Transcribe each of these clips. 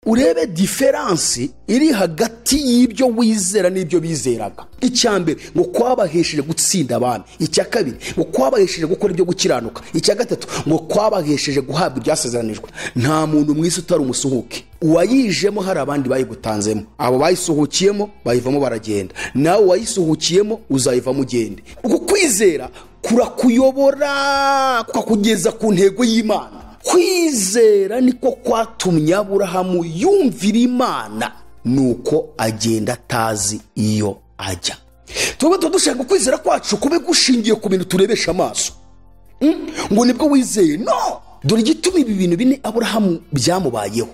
Urebe différence iri hagati y'ibyo wizera n'ibyo bizeraga. Icya mbere ngo kwabahesheje gutsinda abami, icya kabiri ngo kwabahesheje gukora ibyo gukiranuka, icya gatatu ngo kwabahesheje guhabwa ibyasezeranijwe. Nta muntu mwisi utari umusuhuke. Uwayijemo hari abandi bayigutanzemo, abo bayisuhukiyemo bayivamo baragenda, nawe wayisuhukiyemo uzayivamo ugende. Uku kwizera kurakuyobora kukakugeza ku ntego y'Imana. Kwizera niko kwatumye Aburahamu yumvira Imana, nuko agenda atazi iyo ajya. Tuba dushaka kwizera kwacu kube gushingiye ku bintu turebesha amaso, ngo nibwo wizeye. No, dore igituma ibi bintu bine Aburahamu byamubayeho: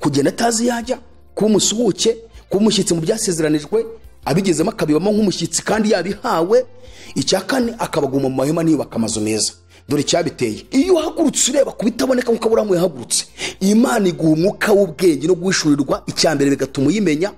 kugenda atazi yajya, kuba umusuhuke, kuba umushyitsi mu byasezeranijwe, abigezemo akabibamo nk'umushyitsi kandi yabihawe, icya kane akabaguma mu mahema ntiyubaka amazu meza. Dore icyabiteye: iyo uhagurutse ureba ku bitaboneka nk'uko Aburahamu yahagurutse, Imana iguha umwuka w'ubwenge no guhishurirwa. Icya mbere bigatuma uyimenya,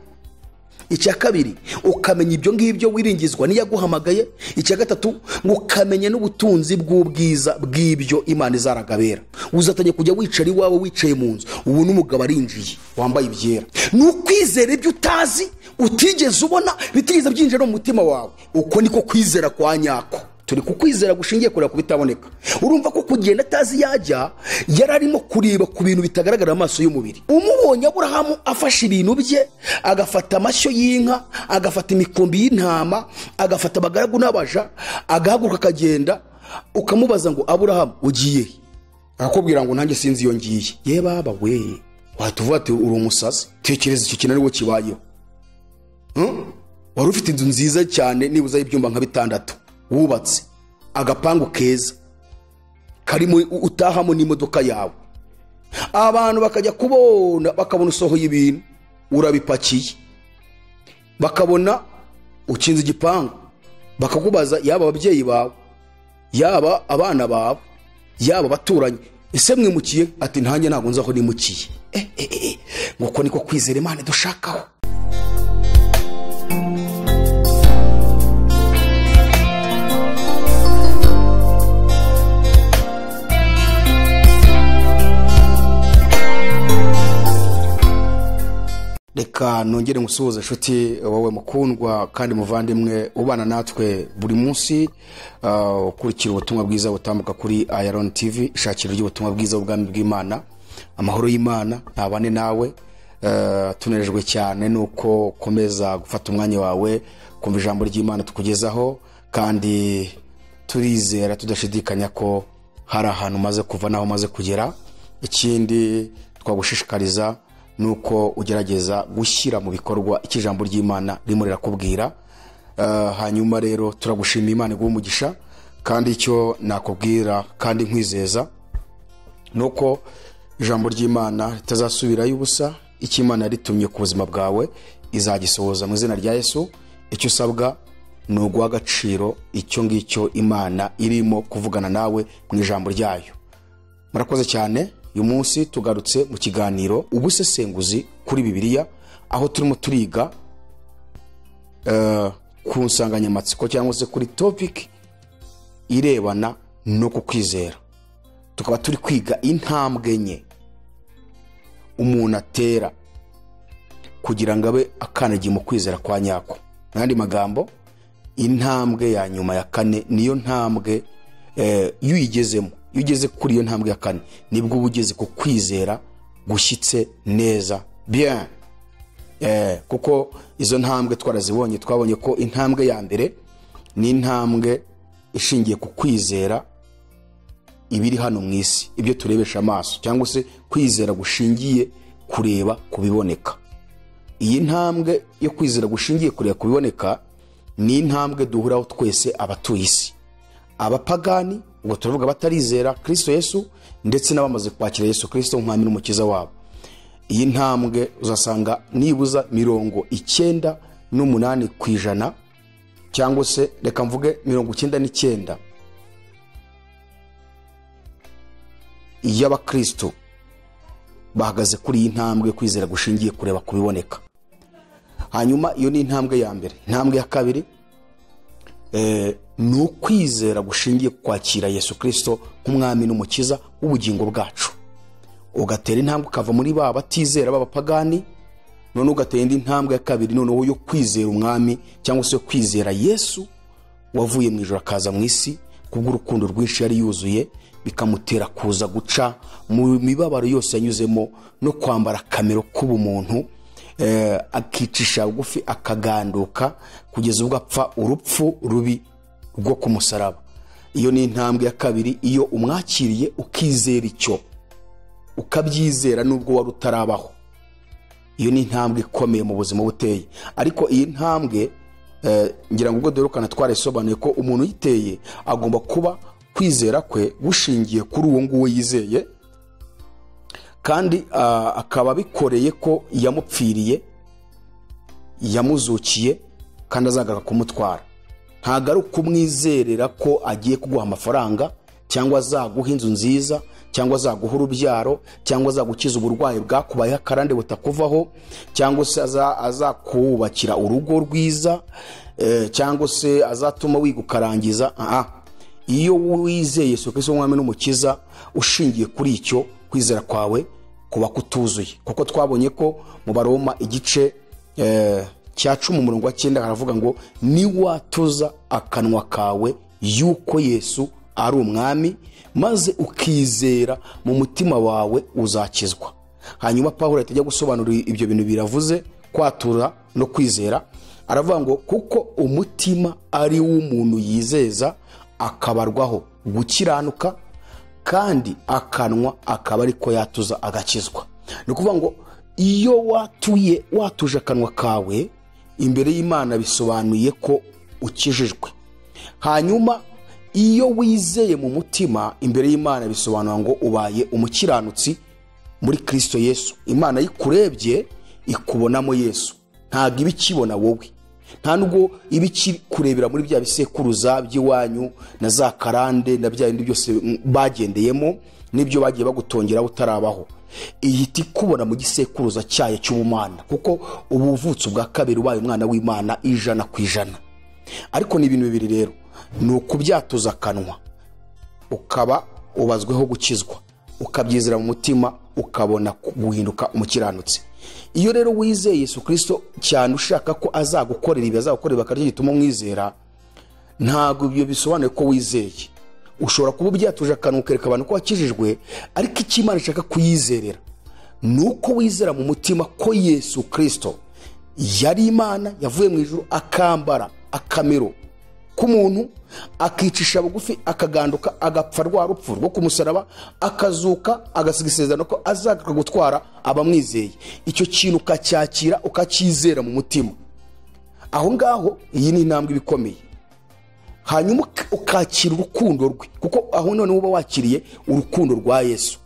icya kabiri ukamenya ibyo ngibyo wiringizwa n'iyaguhamagaye, icya gatatu ngo ukamenya n'ubutunzi bw'ubwiza bw'ibyo Imana izaragabera. Uzatangiye kujya wicara iwawe wicaye mu nzu, ubu n'umugabo arinjiye wambaye ibyera. Ni ukwizera ibyo utazi, utigeze ubona, bitigeze byinjira mu mutima wawe. Uko niko kwizera kwa nyako. Turi kukwizera gushingiye kureba ku bitaboneka. Urumva ko kugenda atazi yajya yararimo kureba ku bintu bitagaragara amaso y'umubiri. Umubonye Aburahamu afashe ibintu bye, agafata amashyo y'inka, agafata imikumbi y'intama, agafata abagaragu n'abaja, agahaguruka akagenda, ukamubaza ngo Aburahamu ugiye he? Akakubwira ngo nanjye sinzi iyo ngiye. Ye baba we, watuvuga ati uri umusazi. Tekereza icyo kintu ariwo kibayeho. Wari ufite inzu nziza cyane nibuza y'ibyumba nka 6 wubatse, agapangu keza karimo utahamo n'imodoka yawe, abantu bakajya kubona bakabona usohoye ibintu urabipakiye, bakabona ukinze igipangu, bakakubaza yaba ababyeyi bawe, yaba abana bawe, yaba abaturanyi, ese mwimukiye? Ati ntanjye ntabwo nzi aho nimukiye. Nguko niko kwizera Imana dushakaho. Reka nongere ngusuhuze inshuti wowe mukundwa kandi muvandimwe ubana natwe buri munsi, ukurikira ubutumwa bwiza butambuka kuri Iron TV, ishakiro ry'ubutumwa bwiza bw'ubwami bw'Imana. Amahoro y'Imana ntabane nawe. Tunerejwe cyane nuko ukomeza gufata umwanya wawe kumva ijambo ry'Imana tukugezaho, kandi turizera tudashidikanya ko hari ahantu umaze kuva naho umaze kugera. Ikindi twagushishikariza nuko ugerageza gushyira mu bikorwa icyo ijambo ry'Imana ririmo rirakubwira. Hanyuma rero turagushimira, Imana iguhe umugisha. Kandi icyo nakubwira kandi nkwizeza nuko ijambo ry'Imana ritazasubirayo ubusa. Icyo Imana yaritumye ku buzima bwawe izagisohoza mu izina rya Yesu. Icyo usabwa ni uguha agaciro icyo ngicyo Imana irimo kuvugana nawe mu ijambo ryayo. Murakoze cyane. Uyu munsi tugarutse mu kiganiro ubusesenguzi kuri Bibiliya, aho turimo turiga ku nsanganyamatsiko cyangwa se kuri topic irebana no kukwizera. Tukaba turi kwiga intambwe enye umuntu atera kugira ngo abe akandagiye mu kwizera kwa nyako. Mu yandi magambo, intambwe ya nyuma ya kane niyo ntambwe iyo uyigezemo, iyo ugeze kuri iyo ntambwe ya kane nibwo uba ugeze ku kwizera gushyitse neza bien. Kuko izo ntambwe twarazibonye, twabonye ko intambwe ya mbere ni intambwe ishingiye ku kwizera ibiri hano mu isi, ibyo turebesha amaso, cyangwa se kwizera gushingiye kureba kubiboneka. Iyi ntambwe yo kwizera gushingiye kureba kubiboneka ni intambwe duhuraho twese abatuye isi, abapagani, ubwo turavuga batarizera Kristo Yesu, ndetse n'abamaze kwakira Yesu Kristo nk'umwami n'umukiza wabo. Iyi ntambwe uzasanga nibuza 98%, cyangwa se reka mvuge 99 y'abakristo bahagaze kuri iyi ntambwe kwizera gushingiye kureba kubiboneka. Hanyuma iyo ni intambwe ya mbere. Intambwe ya kabiri ni ukwizera gushingiye kwakira Yesu Kristo nk'umwami n'umukiza w'ubugingo bwacu. Ugatera intambwe ukava muri ba batizera b'abapagani, none ugatera indi ntambwe ya kabiri noneho yo kwizera umwami, cyangwa se yo kwizera Yesu wavuye mu ijuru akaza mu isi kubw'urukundo rwinshi yari yuzuye, bikamutera kuza guca mu mibabaro yose yanyuzemo no kwambara akamero k'ubumuntu, akicisha bugufi akaganduka kugeza ubwo apfa urupfu rubi rwo ku musaraba. Iyo ni intambwe ya kabiri, iyo umwakiriye ukizera icyo, ukabyizera nubwo wari utarabaho. Iyo ni intambwe ikomeye mu buzima buteye. Ariko iyi ntambwe ngira ngo ubwo duherukana twarayisobanuye ko umuntu uyiteye agomba kuba kwizera kwe gushingiye kuri uwo nguwo yizeye, kandi akaba abikoreye ko yamupfiriye, yamuzukiye, kandi azagaruka kumutwara. Ntabwo ari ukumwizerera ko agiye kuguha amafaranga, cyangwa azaguha inzu nziza, cyangwa azaguha urubyaro, cyangwa azagukiza uburwayi bwakubayeho akarande butakuvaho, cyangwa se azakubakira urugo rwiza, cyangwa se azatuma wiga ukarangiza. Iyo wizeye Yesu Kristo umwami n'umukiza ushingiye kuri icyo, kwizera kwawe kuba kutuzuye. Kuko twabonye ko mu Baroma igice cya 10 umurongo wa 9 haravuga ngo niwatuza akanwa kawe yuko Yesu ari umwami, maze ukizera mu mutima wawe uzakizwa. Hanyuma Pawulo atajya gusobanura ibyo bintu biravuze kwatura no kwizera, aravuga ngo kuko umutima ari w'umuntu yizeza akabarwaho gukiranuka, kandi akanwa akaba ariko yatuza agakizwa. Ni ukuvuga ngo iyo watuye watuje akanwa kawe imbere y'Imana bisobanuye ko ukijijwe. Hanyuma iyo wizeye mu mutima imbere y'Imana bisobanura ngo ubaye umukiranutsi muri Kristo Yesu. Imana yikurebye ikubonamo Yesu, ntabwo iba ikibona wowe, nta nubwo iba ikikurebera muri bya bisekuruza by'iwanyu na za karande na bya bindi byose bagendeyemo n'ibyo bagiye bagutongera utarabaho. Ihita ikubona mu gisekuruza cyayo cy'ubumana, kuko ubu uvutse ubwa kabiri ubaye umwana w'Imana 100%. Ariko ni ibintu bibiri rero, ni ukubyatuza akanwa ukaba ubazweho gukizwa, ukabyizera mu mutima ukabona guhinduka umukiranutsi. Iyo rero wizeye Yesu Kristo cyane ushaka ko azagukorera ibi azagukorera bakaryo gituma umwizera, ntabwo ibyo bisobanuye ko wizeye. Ushobora kuba ubyatuje akanwa ukereka abantu ko wakijijwe, ariko icyo Imana ishaka kuyizerera ni uko wizera mu mutima ko Yesu Kristo yari Imana yavuye mu ijuru akambara akamero k'umuntu, akicisha bugufi, akaganduka, agapfa rwa rupfu rwo ku musaraba, akazuka, agasiga isezerano ko azagaruka gutwara abamwizeye. Icyo kintu ukacyakira ukacyizera mu mutima, aho ngaho iyi ni intambwe ikomeye. Hanyuma ukakira urukundo rwe, kuko aho none uba wakiriye urukundo rwa Yesu,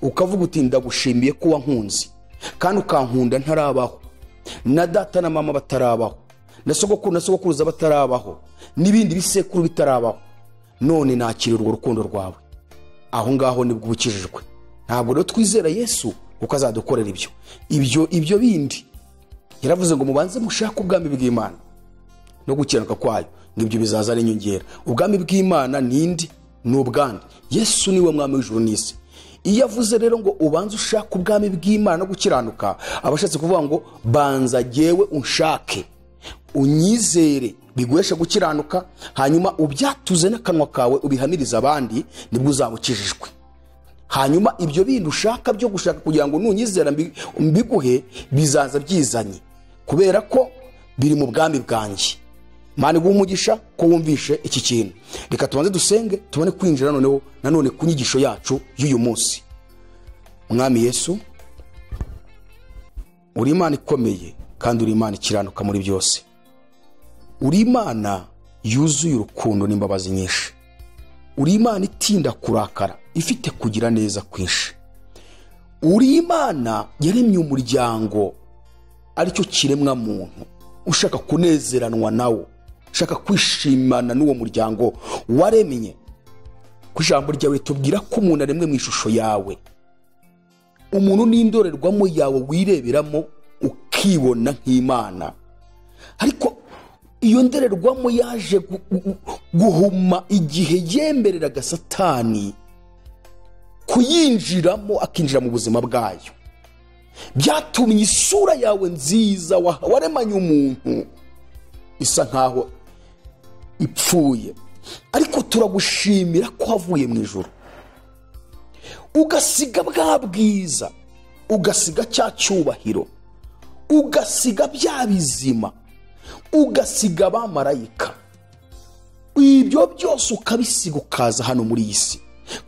ukavuga uti ndagushimiye ko wankunze kandi ukankunda ntarabaho, na data na mama batarabaho, na sogokuru na sogokuruza batarabaho, n'ibindi bisekuru bitarabaho, none nakira urwo rukundo rwawe. Aho ngaho nibwo ubukijijwe. Ntabwo rero twizera Yesu kuko azadukorera ibyo bindi. Yaravuze ngo mubanze mushake ubwami bw'Imana no gukiranuka kwayo, ngo ibyo bizaza ari inyongera. Ubwami bw'Imana nindi ni ubwande. Yesu niwe mwami w'ijuru n'isi. Iyo avuze rero ngo ubanze ushake ubwami bw'Imana no gukiranuka, abashatse kuvuga ngo banza jyewe unshake, unyizere biguheshe gukiranuka, hanyuma ubyatuze n'akanwa kawe ubihamiriza abandi, nibwo uzaba ukijijwe. Hanyuma ibyo bindi ushaka byo gushaka kugira ngo nunyizera mbiguhe bizaza byizanye, kubera ko biri mu bwami bwanjye. Imana iguhe umugisha ko wumvishe iki kintu. Reka tubanze dusenge tubone kwinjira noneho nanone ku nyigisho yacu y'uyu munsi. Mwami Yesu, uri Imana ikomeye kandi uri Imana ikiranuka muri byose. Uri Imana yuzuye urukundo n'imbabazi nyinshi. Uri Imana itinda kurakara, ifite kugira neza kwinshi. Uri Imana yaremye umuryango aricyo kiremwa muntu, ushaka kunezeranwa nawo, ushaka kwishimana n'uwo muryango waremye. Ku ijambo ryawe tubwira ko umuntu aremwe mu ishusho yawe. Umuntu ni indorerwamo yawe wireberamo ukibona nk'Imana. Ariko iyo ndorerwamo yaje guhuma igihe yemereraga Satani kuyinjiramo akinjira mu buzima bwayo. Byatumye isura yawe nziza waremanye umuntu isa nkaho ipfuye, ariko turagushimira ko wavuye mu ijuru ugasiga bwa bwiza, ugasiga cya cyubahiro, ugasiga bya bizima, ugasiga abamarayika, ibyo byose ukabisiga ukaza hano muri iyi si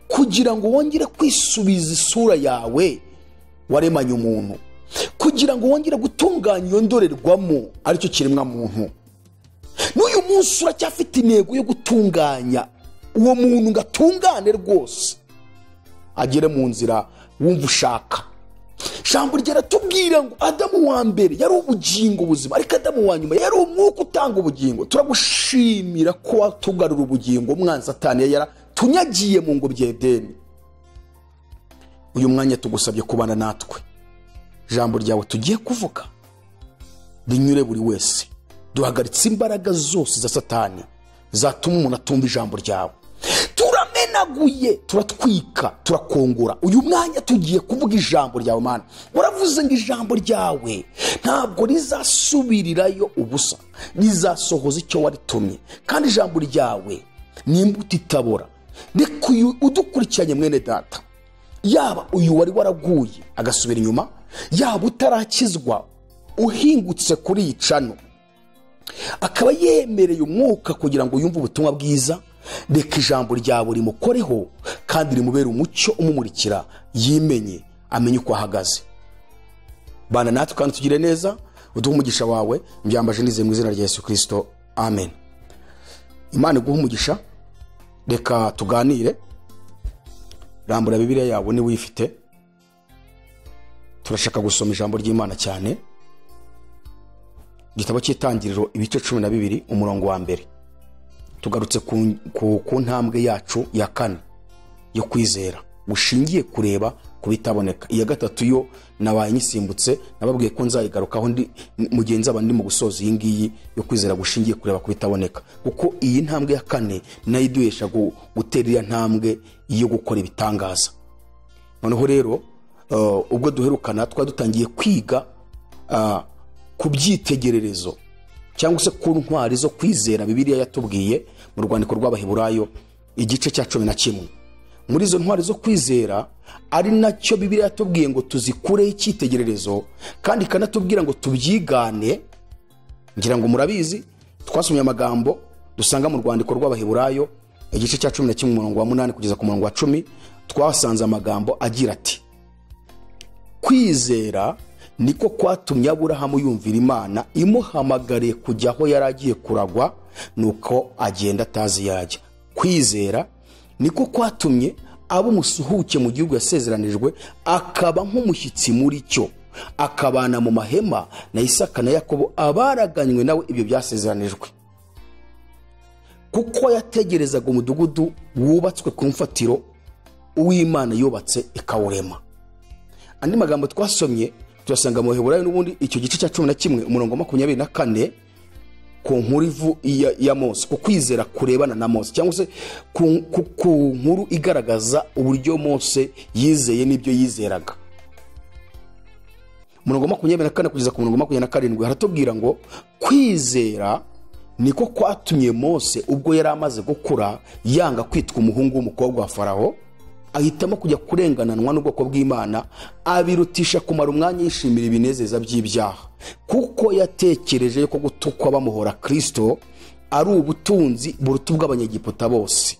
kugira ngo wongere kwisubiza isura yawe waremanye umuntu, kugira ngo wongere gutunganya iyo ndorerwamo aricyo kiremwa muntu. N'uyu munsi uracyafite intego yo gutunganya uwo muntu ngo atungane rwose, agere mu nzira wumva ushaka. Ijambo ryaratubwira ngo Adamu wa mbere yari ubugingo buzima, ariko Adamu wa nyuma yari umwuka utanga ubugingo. Turagushimira ko watugarura ubugingo umwanzi Satani yaratunyagiye mu ngobyi ya Edeni. Uyu mwanya tugusabye kubana natwe, ijambo ryawe tugiye kuvuga rinyure buri wese. Duhagaritse imbaraga zose za Satani zatuma umuntu atumva ijambo ryawe. Turamenaguye, turatwika, turakongora. Uyu mwanya tugiye kuvuga ijambo ryawe Mana. Waravuze ngo ijambo ryawe ntabwo rizasubirirayo ubusa, rizasohoza icyo waritumye, kandi ijambo ryawe ni imbuto itabora. Reka uyu udukurikiranye mwene data, yaba uyu wari waraguye agasubira inyuma, yaba utarakizwa uhingutse kuri iyi cano akaba yemereye umwuka kugira ngo yumve ubutumwa bwiza, reka ijambo ryawe rimukoreho kandi rimubere umucyo umumurikira, yimenye amenye uko ahagaze. Bana natwe kandi tugire neza, uduhe umugisha wawe. Mbyambaje nizeye mu izina rya Yesu Kristo, amen. Imana iguhe umugisha. Reka tuganire. Rambura Bibiliya yawe niba uyifite, turashaka gusoma ijambo ry'Imana cyane. Igitabo cy'Itangiriro ibice 12 umurongo wa mbere. Tugarutse ku ntambwe yacu ya kane yo kwizera gushingiye kureba kubitaboneka. Iya gatatu yo nabaye nyisimbutse, nababwiye ko nzayigarukaho ndi mugenzi abandi mu gusoza iyi ngiyi yo kwizera gushingiye kureba kubitaboneka, kuko iyi ntambwe ya kane nayo iduhesha gutera iya ntambwe yo gukora ibitangaza. Noneho rero ubwo duherukana twari dutangiye kwiga ku byitegererezo cyangwa se ku ntwari zo kwizera Bibiliya yatubwiye mu rwandiko rw'Abaheburayo igice cya 11. Muri izo ntwari zo kwizera ari nacyo Bibiliya yatubwiye ngo tuzikureho icyitegererezo, kandi ikanatubwira ngo tubyigane. Ngira ngo murabizi, twasomye amagambo dusanga mu rwandiko rw'Abaheburayo igice cya 11 umurongo wa 8 kugeza ku murongo wa 10. Twasanze amagambo agira ati: kwizera niko kwatumye Aburahamu yumvira Imana imuhamagariye kujya aho yari agiye kuragwa, nuko agenda atazi yajya. Kwizera niko kwatumye aba umusuhuke mu gihugu yasezeranijwe, akaba nk'umushyitsi muri cyo, akabana mu mahema na Isaka na Yakobo abaraganywe nawe ibyo byasezeranijwe. Kuko yategerezaga umudugudu wubatswe ku mfatiro uw'Imana yubatse ikawurema. Andi magambo twasomye tuyasanga mu Baheburayo n'ubundi icyo gice cya 11 umurongo wa 24 ku nkuru ya Mose, ku kwizera kurebana na Mose, cyangwa se ku nkuru igaragaza uburyo Mose yizeye n'ibyo yizeraga. Umurongo wa 24 kugeza ku murongo wa 27 haratubwira ngo kwizera niko kwatumye Mose ubwo yari amaze gukura yanga kwitwa umuhungu w'umukobwa wa Farawo, ahitamo kujya kurengananwa n'ubwoko bw'Imana, abirutisha kumara umwanya yishimira ibinezeza by'ibyaha, kuko yatekereje ko gutukwa bamuhora Kristo ari ubutunzi buruta ubw'Abanyegiputa bose,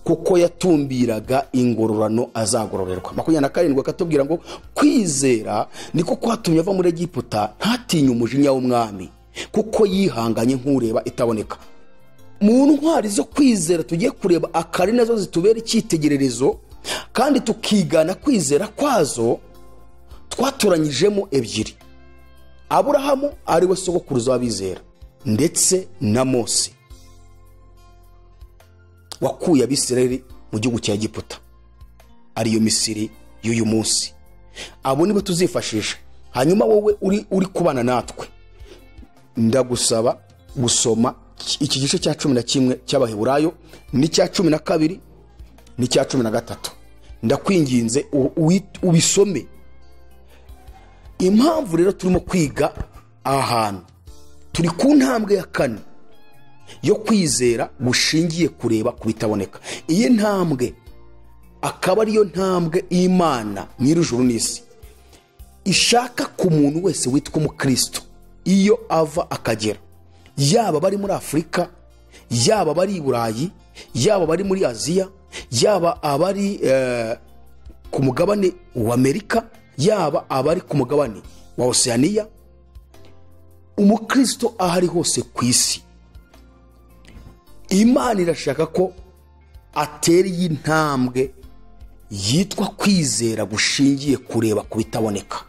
kuko yatumbiraga ingororano azagororerwa. 27 akatubwira ngo kwizera niko kwatumye ava muri Egiputa ntatinye umujinya w'umwami, kuko yihanganye nk'ureba itaboneka. Mu ntwari zo kwizera tugiye kureba akari nazo zitubera icyitegererezo kandi tukigana kwizera kwazo, twatoranyijemo ebyiri: Aburahamu ari we sogokuruza w'abizera, ndetse na Mose wakuye Abisirayeli mu gihugu cya Egiputa, ariyo Misiri y'uyu munsi. Abo nibo tuzifashisha. Hanyuma wowe uri kubana natwe, ndagusaba gusoma iki gice cya 11 cy'Abaheburayo n'icya 12 n'icya 13. Ndakwinginze ubisome. Impamvu rero turimo kwiga aha hantu, turi ku ntambwe ya 4 yo kwizera gushingiye kureba ku bitaboneka. Iyi ntambwe akaba ariyo ntambwe Imana nyir'ijuru n'isi ishaka ku muntu wese witwa umukristo, iyo ava akagera, yaba bari muri Afurika, yaba bari i Burayi, yaba bari muri Aziya, yaba abari ku mugabane wa Amerika, yaba abari ku mugabane wa Oceania, umukristo ahari hose ku isi, Imana irashaka ko atera iyi ntambwe yitwa kwizera gushingiye kureba ku bitaboneka.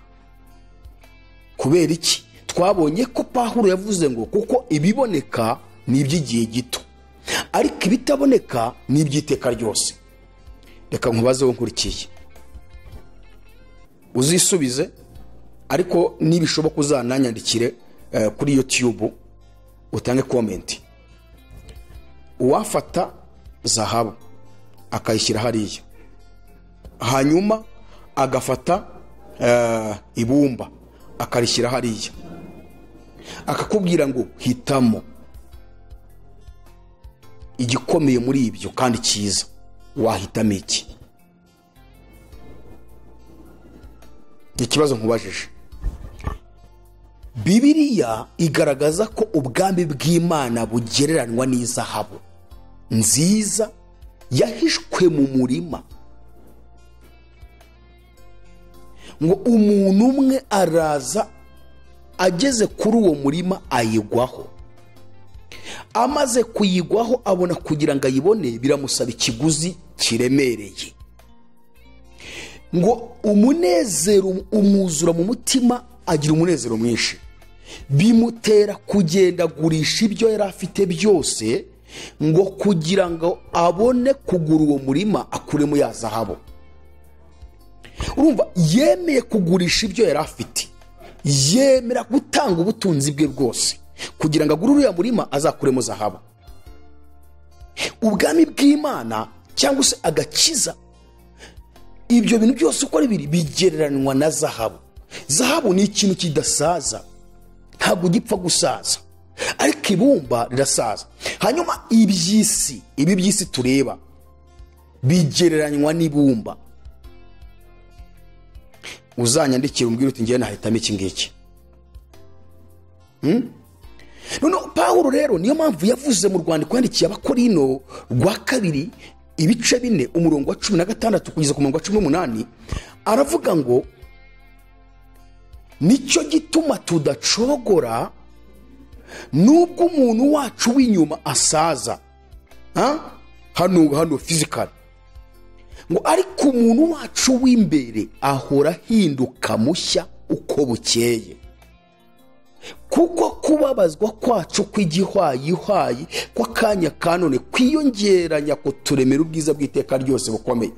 Kubera iki? Twabonye ko Pawulo yavuze ngo kuko ibiboneka ni iby'igihe gito, ariko ibitaboneka ni iby'iteka ryose. Reka nkubaze wo nkurikiye, uzisubize, ariko nibishoboka uzananyandikire kuri YouTube utange comment. Uwafata zahabu akayishyira hariya, hanyuma agafata ibumba akarishyira hariya, akakubwira ngo hitamo igikomeye muri ibyo kandi cyiza, wahitamo iki? Ikibazo nkubajije. Bibiliya igaragaza ko ubwami bw'Imana bugereranwa n'izahabu nziza yahishwe mu murima, ngo umuntu umwe araza ageze kuri uwo murima ayigwaho, amaze kuyigwaho abona kugira ngo ayibone biramusaba ikiguzi kiremereye, ngo umunezero umwuzura mu mutima, agira umunezero mwinshi, bimutera kugenda gurisha ibyo yari afite byose ngo kugira ngo abone kugura uwo murima akuremo ya zahabu. Urumva, yemeye kugurisha ibyo yari afite, yemera gutanga ubutunzi bwe bwose kugira ngo agure uriya murima azakuremo zahabu. Ubwami bw'Imana cyangwa se agakiza, ibyo bintu byose uko ari bibiri bigereranywa na zahabu. Zahabu ni ikintu kidasaza, ntabwo gipfa gusaza, ariko ibumba rirasaza. Hanyuma iby'isi, ibi by'isi tureba bigereranywa n'ibumba. Uzanyandikira umbwire uti ngiye nahitamo iki ngiki. None Pawulo rero niyo mpamvu yavuze mu rwandiko yandikiye Abakorino rwa 2 ibice 4 umurongo wa 16 kugeza ku murongo wa 18, aravuga ngo nicyo gituma tudacogora nubwo umuntu wacu w'inyuma asaza, hano physical, ngo ariko umuntu wacu w'imbere ahora ahinduka mushya uko bukeye, kuko kubabazwa kwacu kw'igihwayihwayi kw'akanya ka none kwiyongeranya kuturemera ubwiza bw'iteka ryose bukomeye.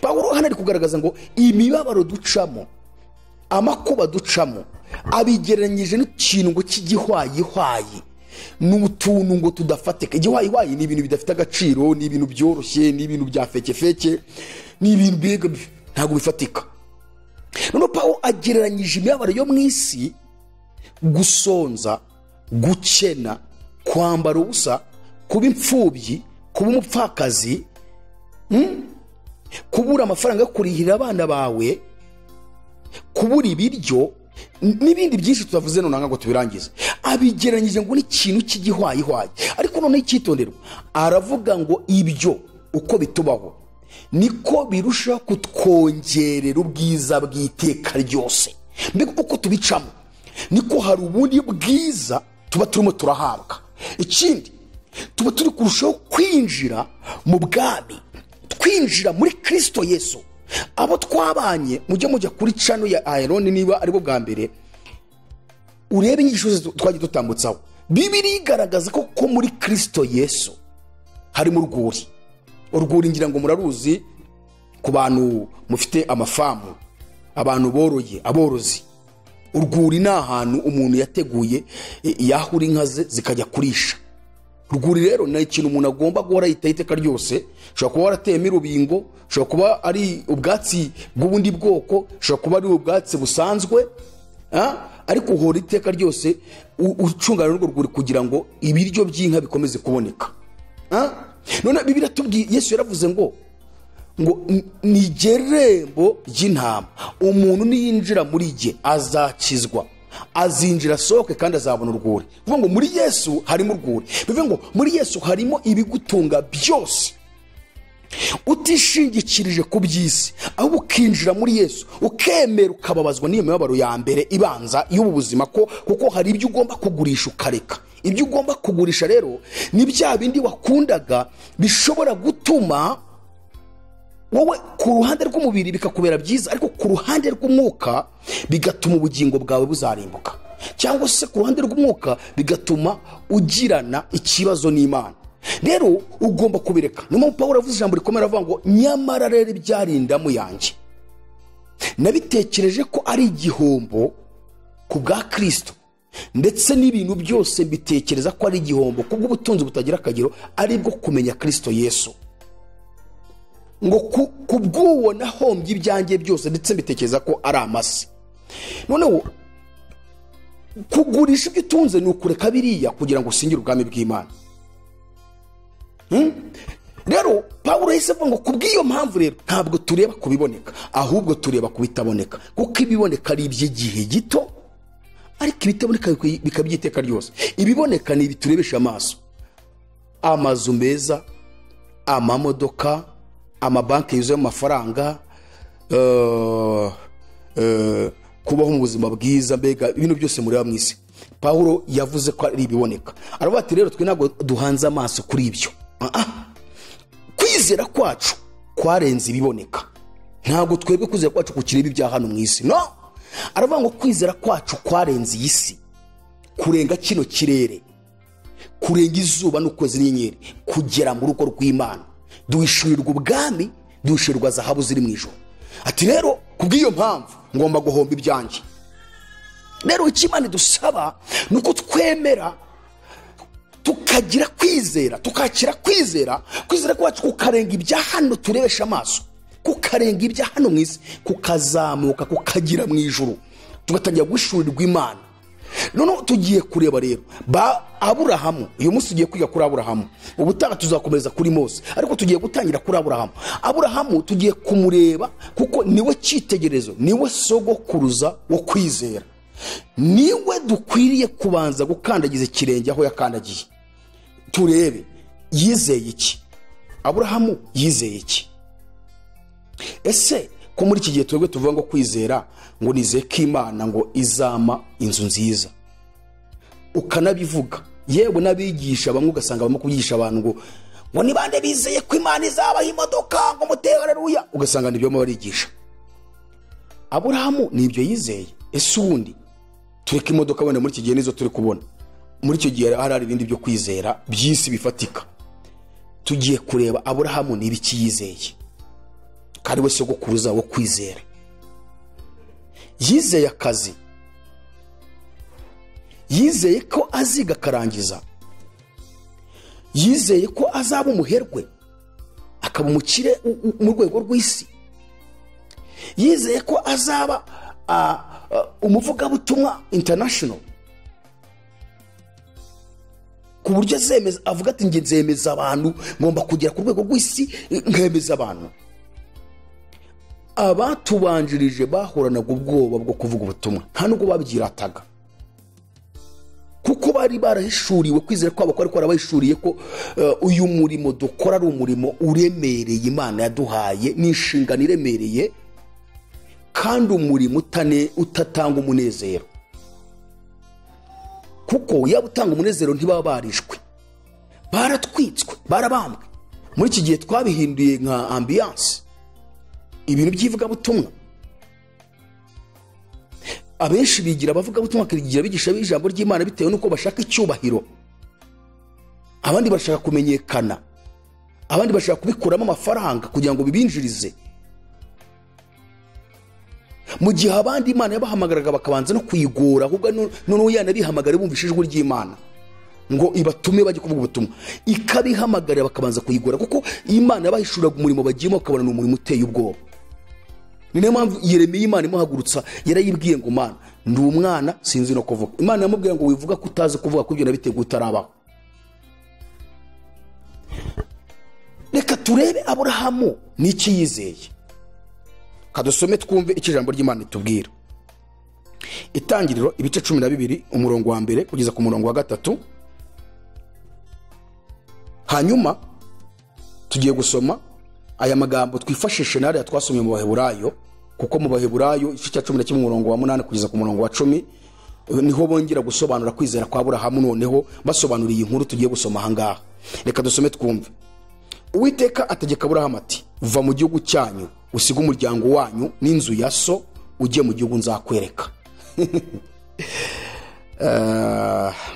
Pawulo hano ari kugaragaza ngo imibabaro ducamo, amakuba ducamo, abigereranyije n'ikintu ngo cy'igihwayihwayi, n'utuntu ngo tudafatika. Igihwayihwayi ni ibintu bidafite agaciro, ni ibintu byoroshye, ni ibintu bya fekefeke, ni ibintu mbega ntabwo bifatika. None Pawulo agereranyije imibabaro yo mu isi, gusonza, gukena, kwambara ubusa, kuba imfubyi, kuba umupfakazi, kubura amafaranga yo kurihira abana bawe, kubura ibiryo n'ibindi byinshi tutavuze none ngo tubirangize, abigereranyije ngo n'ikintu cy'igihwayihwayi. Ariko none icyitonderwa, aravuga ngo ibyo uko bitubaho niko birushaho kutwongerera ubwiza bw'iteka ryose. Mbega uko tubicamo niko hari ubundi bwiza tuba turimo turahabwa. Ikindi, tuba turi kurushaho kwinjira mu bwami, twinjira muri Kristo Yesu. Abo twabanye, mujye mujya kuri channel ya Aaron niba aribwo bwa mbere, urebe inyigisho twagiye dutambutsaho. Bibiliya igaragaza ko muri Kristo Yesu harimo urwuri. Urwuri ngira ngo muraruzi ku bantu mufite amafamu, abantu boroye, aborozi. Urwuri ni ahantu umuntu yateguye yahura inka ze zikajya kurisha. Urwuri rero ni ikintu umuntu agomba guhora yitaho iteka ryose. Ushobora kuba warateyemo urubingo, ushobora kuba ari ubwatsi bw'ubundi bwoko, ushobora kuba ari ubwatsi busanzwe, ariko uhora iteka ryose ucungana n'urwo rwuri kugira ngo ibiryo by'inka bikomeze kuboneka. None Bibiliya tubwiye, Yesu yaravuze ngo ni irembo ry'intama, umuntu niyinjira muri jye azakizwa, azinjira asohoke kandi azabona urwuri. Bivuga ngo muri Yesu harimo urwuri, bivuga ngo muri Yesu harimo ibigutunga byose. Utishingikirije ku by'isi, ahubwo ukinjira muri Yesu, ukemera ukababazwa n'iyo mibabaro ya mbere ibanza y'ubu buzima, ko kuko hari ibyo ugomba kugurisha ukareka. Ibyo ugomba kugurisha rero ni bya bindi wakundaga bishobora gutuma wowe ku ruhande rw'umubiri bikakubera byiza, ariko ku ruhande rw'umwuka bigatuma ubugingo bwawe buzarimbuka, cyangwa se ku ruhande rw'umwuka bigatuma ugirana ikibazo n'Imana. Rero ugomba kubireka. Niyo mpamvu Pawulo avuze ijambo rikomeye aravuga ngo nyamara rero ibyarindamu yanjye nabitekereje ko ari igihombo ku bwa Kristo, ndetse n'ibintu byose mbitekereza ko ari igihombo kubw'ubutunzi butagira akagero ari bwo kumenya Kristo Yesu. Ngo kubw'uwo nahombye ibyanjye byose, ndetse mbitekereza ko ari amase. Noneho kugurisha ibyo utunze ni ukureka biriya kugira ngo usingire ubwami bw'Imana. Rero Pawulo yahise avuga ngo kubw'iyo mpamvu rero ntabwo tureba kubiboneka, ahubwo tureba kubitaboneka, kuko ibiboneka ari iby'igihe gito, ariko ibitaboneka bikaba iby'iteka ryose. Ibiboneka ni ibiturebesha amaso, amazu meza, amamodoka, amabanki yuzuye amafaranga, kubaho mu buzima bwiza, mbega ibintu byose mureba mu isi. Pawulo yavuze ko ari ibiboneka. Aravuga ati rero twe ntabwo duhanze amaso kuri ibyo. Kwizera kwacu kwarenze ibiboneka. Ntabwo twebwe kwizera kwacu kukireba ibya hano mu isi. No, aravuga ngo kwizera kwacu kwarenze iyi si, kurenga kino kirere, kurenga izuba n'ukwezi n'inyenyeri, kugera mu rugo rw'Imana. Duhishurirwa ubwami, duhishurirwa zahabu ziri mu ijuru. Ati rero kubw'iyo mpamvu ngomba guhomba ibyanjye. Rero icyo Imana idusaba ni uko twemera tukagira kwizera, tukakira kwizera, kwizera kwacu kukarenga ibya hano turebesha amaso, kukarenga ibya hano mu isi, kukazamuka kukagira mu ijuru, tugatangira guhishurirwa Imana. Noneho tugiye kureba rero ba Aburahamu. Uyu munsi tugiye kwiga kuri Aburahamu, ubutaha tuzakomeza kuri Mose, ariko tugiye gutangira kuri Aburahamu. Aburahamu tugiye kumureba kuko niwe cyitegererezo, niwe sogokuruza wo kwizera, niwe dukwiriye kubanza gukandagiza ikirenge aho yakandagiye. Turebe yizeye iki? Aburahamu yizeye iki? Ese ko muri iki gihe twebwe tuvuga ngo kwizera ngo nizeye ko Imana ngo izama inzu nziza, ukanabivuga, yewe n'abigisha bamwe ugasanga barimo kubigisha abantu ngo ni bande bizeye ko Imana izabaha imodoka ngo mutere haleluya, ugasanga nibyo barigisha. Aburahamu nibyo yizeye. Ese ubundi tureke imodoka wenda muri iki gihe nizo turi kubona, muri icyo gihe hari ibindi byo kwizera by'isi bifatika. Tugiye kureba Aburahamu n'ibiki yizeye, kandi we sogokuruza wo kwizera. Yizeye akazi, yizeye ko aziga akarangiza, yizeye ko azaba umuherwe akaba umukire mu rwego rw'isi, yizeye ko azaba umuvugabutumwa international, ku buryo azemeza avuga ati nge nzemeza abantu, ngomba kugera ku rwego rw'isi nkemeza abantu. Abatubanjirije bahoranaga ubwoba bwo kuvuga ubutumwa, nta nubwo babyirataga, kuko bari barahishuriwe kwizera kwabo kwari kwarabahishuriye ko uyu murimo dukora ari umurimo uremereye Imana yaduhaye, ni inshingano iremereye, kandi umurimo utatanga umunezero, kuko yaba utanga umunezero ntibaba barishwe, baratwitswe, barabambwe. Muri iki gihe twabihinduye nka ambiance, ibintu by'ivugabutumwa. Abenshi bigira abavugabutumwa bakigira bigisha ijambo ry'Imana bitewe nuko bashaka icyubahiro, abandi bashaka kumenyekana, abandi bashaka kubikuramo amafaranga kugira ngo bibinjirize, mu gihe abandi Imana yabahamagaraga bakabanza no kuyigora, ahubwo noneho yanabihamagara bumvishe ijwi ry'Imana. ngo ibatume bajye kuvuga ubutumwa, ikabihamagarira bakabanza kuyigora, kuko Imana yabahishuraga umurimo bagiyemo bakabona ni umurimo uteye ubwoba. Ni nayo mpamvu Yeremiya Imana imuhagurutsa yarayibwiye ngo Mana ndi umwana sinzi no kuvuga. Imana yamubwiye ngo wivuga ko utazi kuvuga, ko ibyo nabiteguye utarabaho. Reka turebe Aburahamu n'iki yizeye, kadusome twumve icyo ijambo ry'Imana ritubwira. Itangiriro ibice 12 umurongo wa 1 kugeza ku murongo wa 3. Hanyuma tugiye gusoma aya magambo twifashishe nari twasomye mu Baheburayo, kuko mu Baheburayo igice cya 11 umurongo wa 8 kugeza ku murongo wa 10 niho bongera gusobanura kwizera kwa Aburahamu, noneho basobanuriye inkuru tugiye gusoma aha ngaha. Reka dusome twumve. Uwiteka ategeka Aburahamu ati va mu gihugu cyanyu usige umuryango wanyu n'inzu ya so ujye mu gihugu nzakwereka.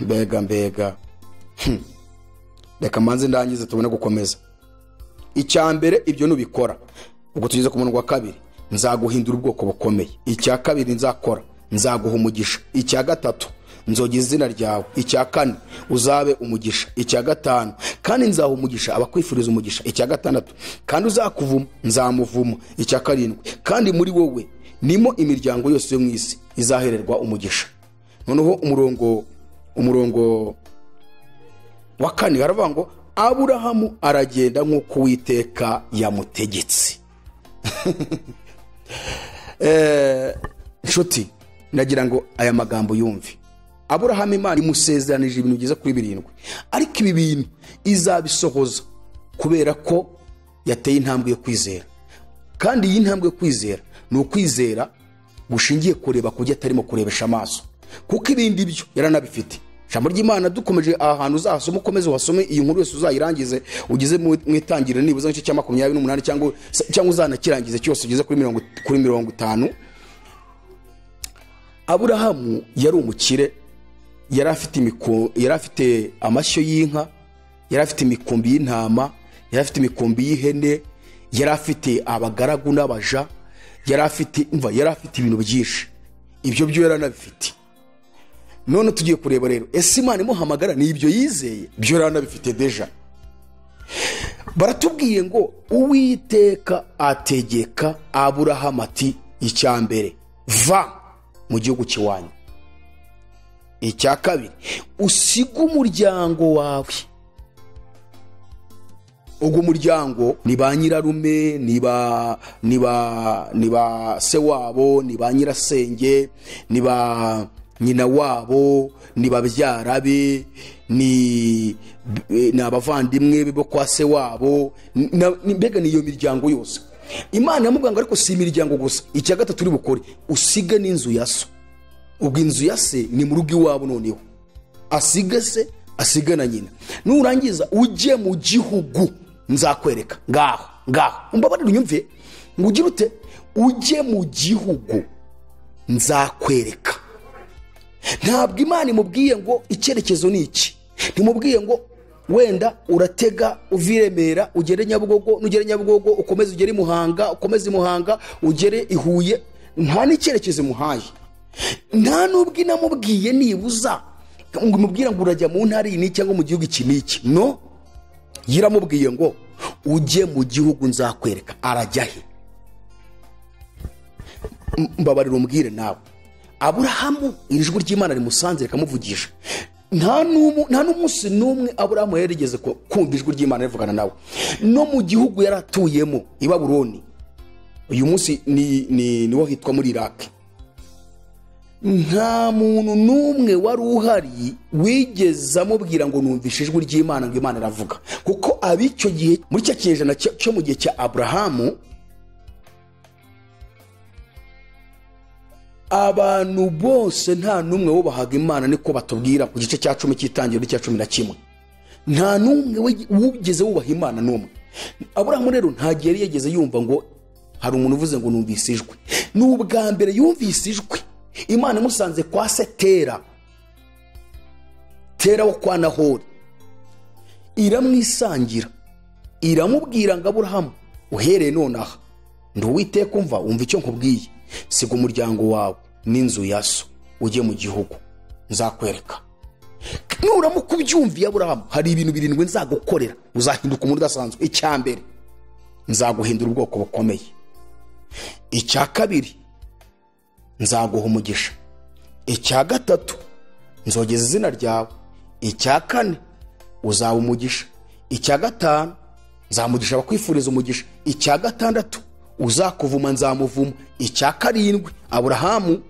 Mbega reka manze ndangize tubone gukomeza. Icya mbere ibyo nubikora, ubwo tugeze ku murongo wa 2, nzaguhindura ubwoko bukomeye. Icya kabiri nzakora, nzaguha umugisha. Icya gatatu nzogeza izina ryawe. Icya kane uzabe umugisha. Icya gatanu kandi nzaha umugisha abakwifuriza umugisha. Icya gatandatu kandi uzakuvuma nzamuvuma. Icya karindwi kandi muri wowe nimo imiryango yose yo mu isi izahererwa umugisha. Noneho umurongo wa 4 haravuga ngo Aburahamu aragenda nk'uko Uwiteka yamutegetse. Nshuti, nagira ngo aya magambo yumve. Aburahamu Imana imusezeranije ibintu bigeze kuri 7, ariko ibi bintu izabisohoza kubera ko yateye intambwe yo kwizera. Kandi iyi ntambwe yo kwizera ni ukwizera gushingiye kureba kujya atarimo kurebesha amaso, kuko ibindi byo yaranabifite. Ijambo ry'Imana dukomeje aha hantu uzasoma, ukomeze wasome iyi nkuru yose uzayirangize ugeze mu itangiriro nibuza igice cya 28 cyangwa uzanakirangize cyose ugeze kuri 50. Aburahamu yari umukire, yari afite amashyo y'inka, yari afite imikumbi y'intama, yari afite imikumbi y'ihene, yari afite abagaragu n'abaja, yari afite ibintu byinshi. Ibyo byo yaranabifite. None tugiye kureba rero ese Imana imuhamagara ni ibyo yizeye? Byo yaranabifite deja. Baratubwiye ngo Uwiteka ategeka Aburahamu ati icya mbere va mu gihugu cy'iwanyu. Icya kabiri usige umuryango wawe. Ubwo muryango ni ba nyirarume, ni ba se wabo, ni ba nyirasenge, ni ba nyina wabo, ni babyara be, ni abavandimwe bo kwa se wabo, mbega ni iyo miryango yose. Imana yamubwira ngo ariko si imiryango gusa, icya gatatu uri bukore usige n'inzu ya so. Ubwo inzu ya se ni mu rugo iwabo, noneho asige se asige na nyina. Nurangiza ujye mu gihugu nzakwereka. Ngaho umbabarire unyumve, ngo ugire ute? Ujye mu gihugu nzakwereka. Ntabwo Imana imubwiye ngo icyerekezo ni iki, ntimubwiye ngo wenda uratega uva i Remera ugere Nyabugogo, nugere Nyabugogo ukomeze ugere Muhanga, ukomeze Muhanga ugere i Huye. Nta n'icyerekezo imuhaye, nta n'ubwo inamubwiye nibuza ngo imubwira ngo urajya mu ntara iyi cyangwa mu gihugu iki n'iki. No, yiramubwiye ngo ujye mu gihugu nzakwereka. Arajya he? Mbabarira umbwire nawe. Aburahamu ijwi ry'Imana rimusanze rikamuvugisha. Nta n'umunsi n'umwe Aburahamu yarigeze kumva ijwi ry'Imana rivugana nawe. No mu gihugu yaratuyemo i Babuloni, uyu munsi ni wo hitwa muri Iraq, nta muntu n'umwe wari uhari wigeze amubwira ngo numvishe ijwi ry'Imana ngo Imana iravuga. Kuko ab'icyo gihe muri cya kinyejana cyo mu gihe cya Aburahamu, abantu bose nta n'umwe wubahaga Imana, niko batubwira ku gice cya 10 cy'itangiriro cya 11. Nta n'umwe wigeze wubaha Imana n'umwe. Aburahamu rero nta gihe yari yageze yumva ngo hari umuntu uvuze ngo numvise ijwi. Ni ubwa mbere yumvise ijwi. Imana imusanze kwa se Tera, Tera wo kwa Nahori, iramwisangira iramubwira ngo Aburahamu uhereye nonaha ndi Uwiteka, umva icyo nkubwiye, siga umuryango wawe n'inzu ya so ujye mu gihugu nzakwereka. Nuramuka ubyumviye Aburahamu, hari ibintu 7 nzagukorera, uzahinduka umuntu udasanzwe. Icya mbere, nzaguhindura ubwoko bukomeye. Icya kabiri, nzaguha umugisha. Icya gatatu, nzogeza izina ryawe. Icya kane, uzaba umugisha. Icya gatanu, nzamugisha abakwifuriza umugisha. Icya gatandatu, uzakuvuma nzamuvuma. Icya karindwi, Aburahamu,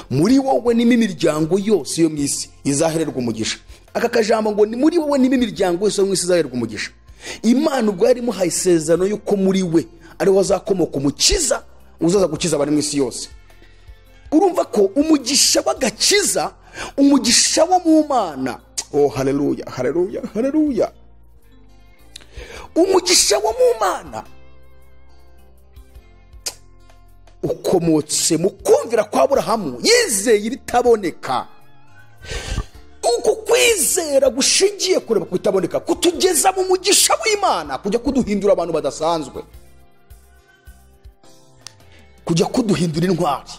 muri wowe n'imi miryango yose yo mu isi izahererwa umugisha. Aka kajambo ngo ni muri wowe n'imi miryango yose yo mu isi izahererwa umugisha. Imana ubwo yari imuhaye isezerano yuko muri we ariho azakomoka umukiza uzaza gukiza abari mu isi yose. Urumva ko umugisha w'agakiza, umugisha wo mu Mana, oh haleluya, haleluya, haleluya, umugisha wo mu Mana ukomotse mu kumvira kwa Aburahamu yizeye ibitaboneka. Uku kwizera gushingiye kureba ku bitaboneka kutugeza mu mugisha w'Imana, kujya kuduhindura abantu badasanzwe, kujya kuduhindura intwari.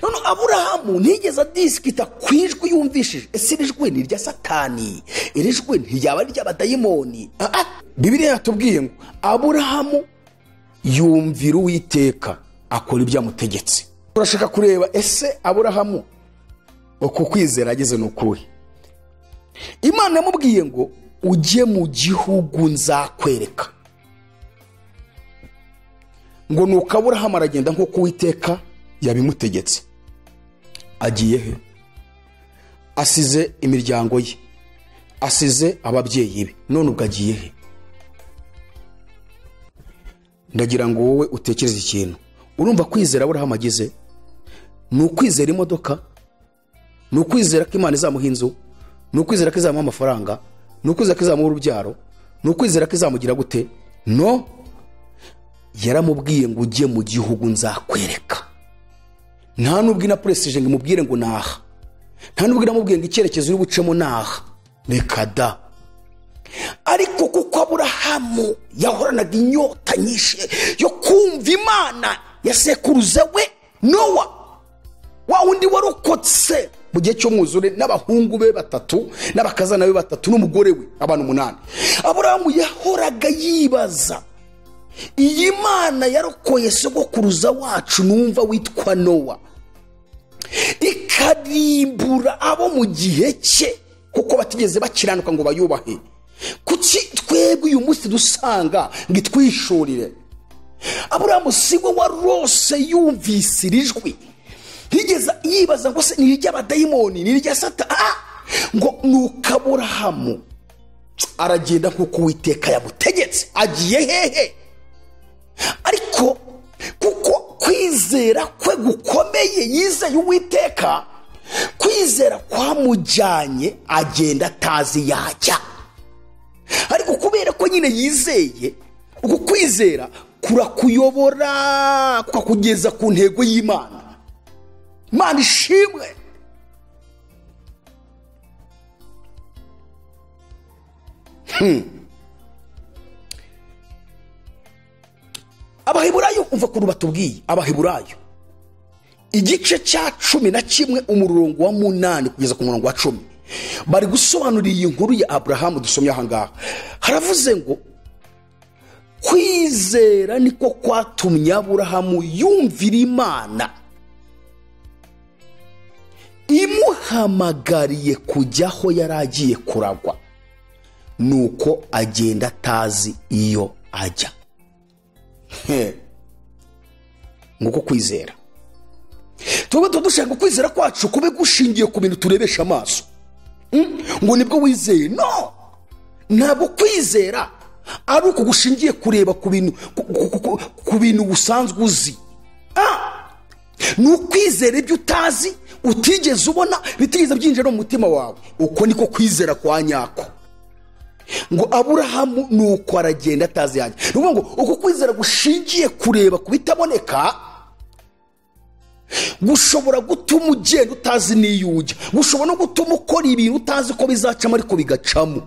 None Aburahamu ntiyigeze adisikita ku ijwi yumvishije. Ese iri jwi ni irya Satani? Iri jwi ntiryaba ari iry'abadayimoni? Bibiliya yatubwiye ngo Aburahamu yumvira Uwiteka akora ibyo amutegetse. Turashaka kureba ese Aburahamu uku kwizera ageze ni ukuhe. Imana yamubwiye ngo ujye mu gihugu nzakwereka. Ngo nuko Aburahamu aragenda nk'uko Uwiteka yabimutegetse. Agiye he? Asize imiryango ye, asize ababyeyi be, none ubwo agiye he? Ndagira ngo wowe utekereze ikintu. Urumva kwizera Aburahamu agize ni ukwizera imodoka, ni ukwizera ko Imana izamuha inzu, ni ukwizera ko izamuha amafaranga, ni ukwizera ko izamuha urubyaro, ni ukwizera ko izamugira gute? No, yaramubwiye ngo ujye mu gihugu nzakwereka. Nta nubwo inapuresije ngo imubwire ngo naha, nta nubwo inamubwiye ngo icyerekezo uri bucemo naha, reka da. Ariko kuko Aburahamu yahoranaga inyota nyinshi yo kumva Imana ya sekuruza we Nowa, wa wundi warokotse mu gihe cy'umwuzure n'abahungu be 3 n'abakazana be 3 n'umugore we, abantu 8. Aburahamu yahoraga yibaza, iyi Mana yarokoye sogokuruza wacu numva witwa Nowa, ikarimbura abo mu gihe cye kuko batigeze bakiranuka ngo bayubahe, kuki twebwe uyu munsi dusanga ngo itwishurire? Aburahamu si we warose yumvise iri jwi, ntiyigeze yibaza ngo se ni iry'abadayimoni, ni irya Satani? Ngo nuko Aburahamu aragenda nk'uko Uwiteka yamutegetse. Agiye hehe? Ariko kuko kwizera kwe gukomeye, yizeye Uwiteka, kwizera kwamujyanye agenda atazi yajya. Ariko kubera ko nyine yizeye, uku kwizera kurakuyobora kukakugeza ku ntego y'Imana. Imana ishimwe. Abaheburayo, umva ukuntu batubwiye. Abaheburayo igice cya 11 umurongo wa 8 kugeza ku murongo wa 10, bari gusobanura iyi nkuru ya Aburahamu dusomye aha ngaha. Haravuze ngo kwizera niko kwatumye Aburahamu yumvira Imana imuhamagariye kujya aho yari agiye kuragwa, nuko agenda atazi iyo ajya. Nguko kwizera. Tuba dushaka kwizera kwacu kube gushingiye ku bintu turebesha amaso, ngo nibwo wizeye. No, ntabwo kwizera ari uko gushingiye kureba ku bintu, ku bintu usanzwe uzi. Ni ukwizera ibyo utazi, utigeze ubona, bitigeze byinjira mu mutima wawe. Uko niko kwizera kwa nyako. Ngo Aburahamu nuko aragenda atazi yajya. Ni ukuvuga ngo uko kwizera gushingiye kureba ku bitaboneka gushobora gutuma ugenda utazi n'iyo ujya, gushobora no gutuma ukora ibintu utazi ko bizacamo ariko bigacamo.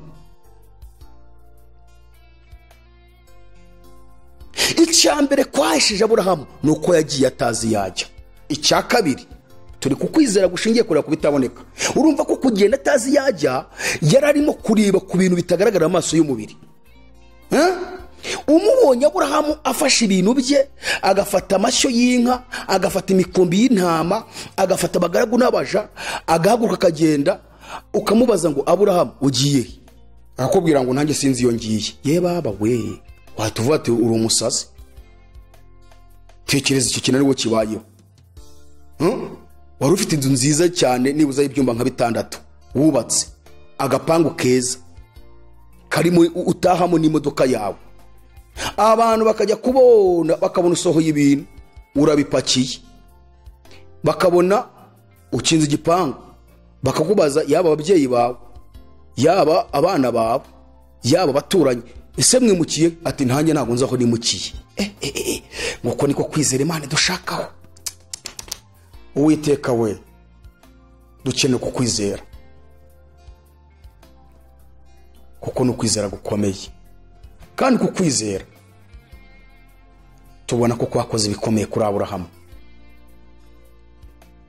Icya mbere kwahishije Aburahamu ni uko yagiye atazi yajya. Icya kabiri, Turi kukwizera gushingiye kureba ku bitaboneka. Urumva ko kugenda atazi yajya yararimo kureba ku bintu bitagaragara amaso y'umubiri. Umubonye Aburahamu afashe ibintu bye, agafata amashyo y'inka, agafata imikumbi y'intama, agafata abagaragu n'abaja, agahaguruka akagenda, ukamubaza ngo Aburahamu ugiye he? Akakubwira ngo nanjye sinzi iyo ngiye. Ye baba we, watuvuga ati uri umusazi. Tekereza icyo kintu ariwo kibayeho. Wari ufite inzu nziza cyane nibuza ibyumba nka 6 wubatse, agapangu keza karimo utahamo n'imodoka yawe. Abantu bakajya kubona bakabona usohoye ibintu urabipakiye, bakabona ukinze igipangu, bakakubaza yaba ababyeyi bawe, yaba abana bawe, yaba abaturanyi, ese mwimukiye? Ati ntanjye ntabwo nzi aho nimukiye. Nguko niko kwizera Imana dushakaho. Uwiteka we, dukeneye kukwizera, kuko ni ukwizera gukomeye. Kandi kukwizera tubona ko kwakoze ibikomeye kuri Aburahamu.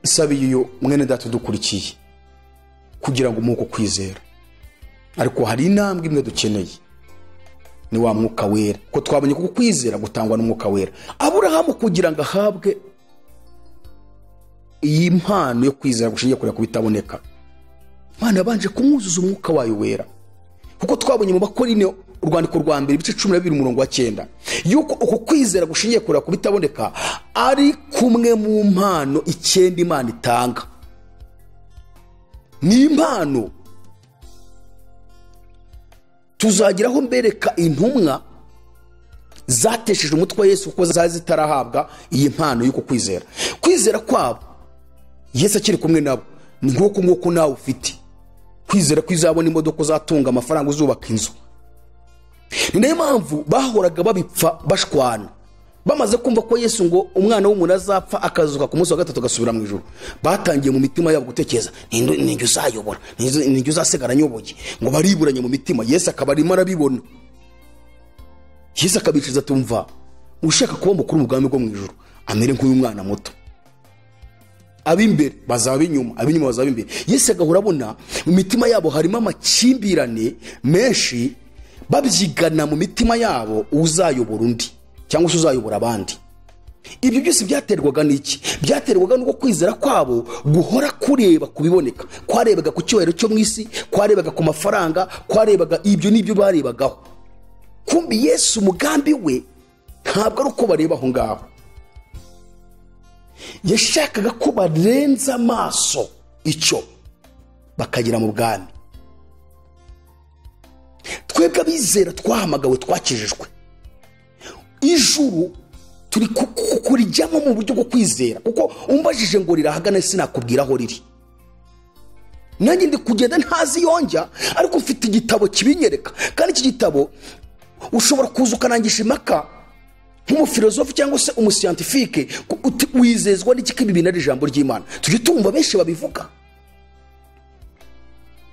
Nsabiye uyu mwene data dukurikiye kugira ngo umuhe kwizera, ariko hari intambwe imwe dukeneye, ni wa mwuka wera, ko twabonye ko kwizera gutangwa n'umwuka wera. Aburahamu kugira ngo ahabwe iyi mpano yo kwizera gushingiye kureba ku bitaboneka, Imana yabanje kumwuzuza umwuka wayo wera. Kuko twabonye mu Bakorinto urwandiko rwa mbere ibice 12 umurongo wa 9 yuko uko kwizera gushingiye kureba ku bitaboneka ari kumwe mu mpano 9 Imana itanga. Ni impano tuzagiraho mbereka intumwa zatesheje umutwe wa Yesu kuko zazi zitarahabwa iyi mpano y'uko kwizera. Kwizera kwabo Yesu akiri kumwe nabo ni nk'uko nguko nawe ufite kwizera kwizabona imodoka, uzatunga amafaranga, uzubaka inzu. Ni nayo mpamvu bahoraga babipfa bashwana, bamaze kumva ko Yesu ngo umwana w'umuntu azapfa akazuka ku munsi wa gatatu agasubira mu ijuru. Batangiye mu mitima yabo gutekereza, ninjye uzayobora, ninjye uzasigara nyoboye, ngo bariburanye mu mitima. Yesu akaba arimo arabibona. Yesu akabiciza tumva ushaka kuba mukuru mu bwami bwo mu ijuru amere nk'uyu mwana muto, abimbere bazaba inyuma, abinyuma bazaba imbere. Yesu agahora abona mu mitima yabo harimo amakimbirane menshi, babyigana mu mitima yabo uzayobora undi cyangwa se uzayobora abandi. Ibyo byose byaterwaga n'iki? Byaterwaga n'uko kwizera kwabo guhora kureba kubiboneka, kwarebaga ku cyubahiro cyo mu isi, kwarebaga ku mafaranga, kwarebaga ibyo n'ibyo barebagaho. Kumbi Yesu umugambi we ntabwo ari uko bareba aho ngaho, yashakaga ko barenza amaso icyo bakagera mu bwami. Twebwe abizera twahamagawe, twakijijwe, ijuru turi kurijyamo mu buryo bwo kwizera. Kuko umbajije ngo rirahagana sinakubwira aho riri, nanjye ndi kugenda ntazi yonjya, ariko mfite igitabo kibinyereka. Kandi iki gitabo ushobora kuza ukanangisha impaka nk'umufilozofe cyangwa se umusiyantifike, wizezwa n'iki ko ibi bintu ari ijambo ry'Imana. Tujye tumva benshi babivuga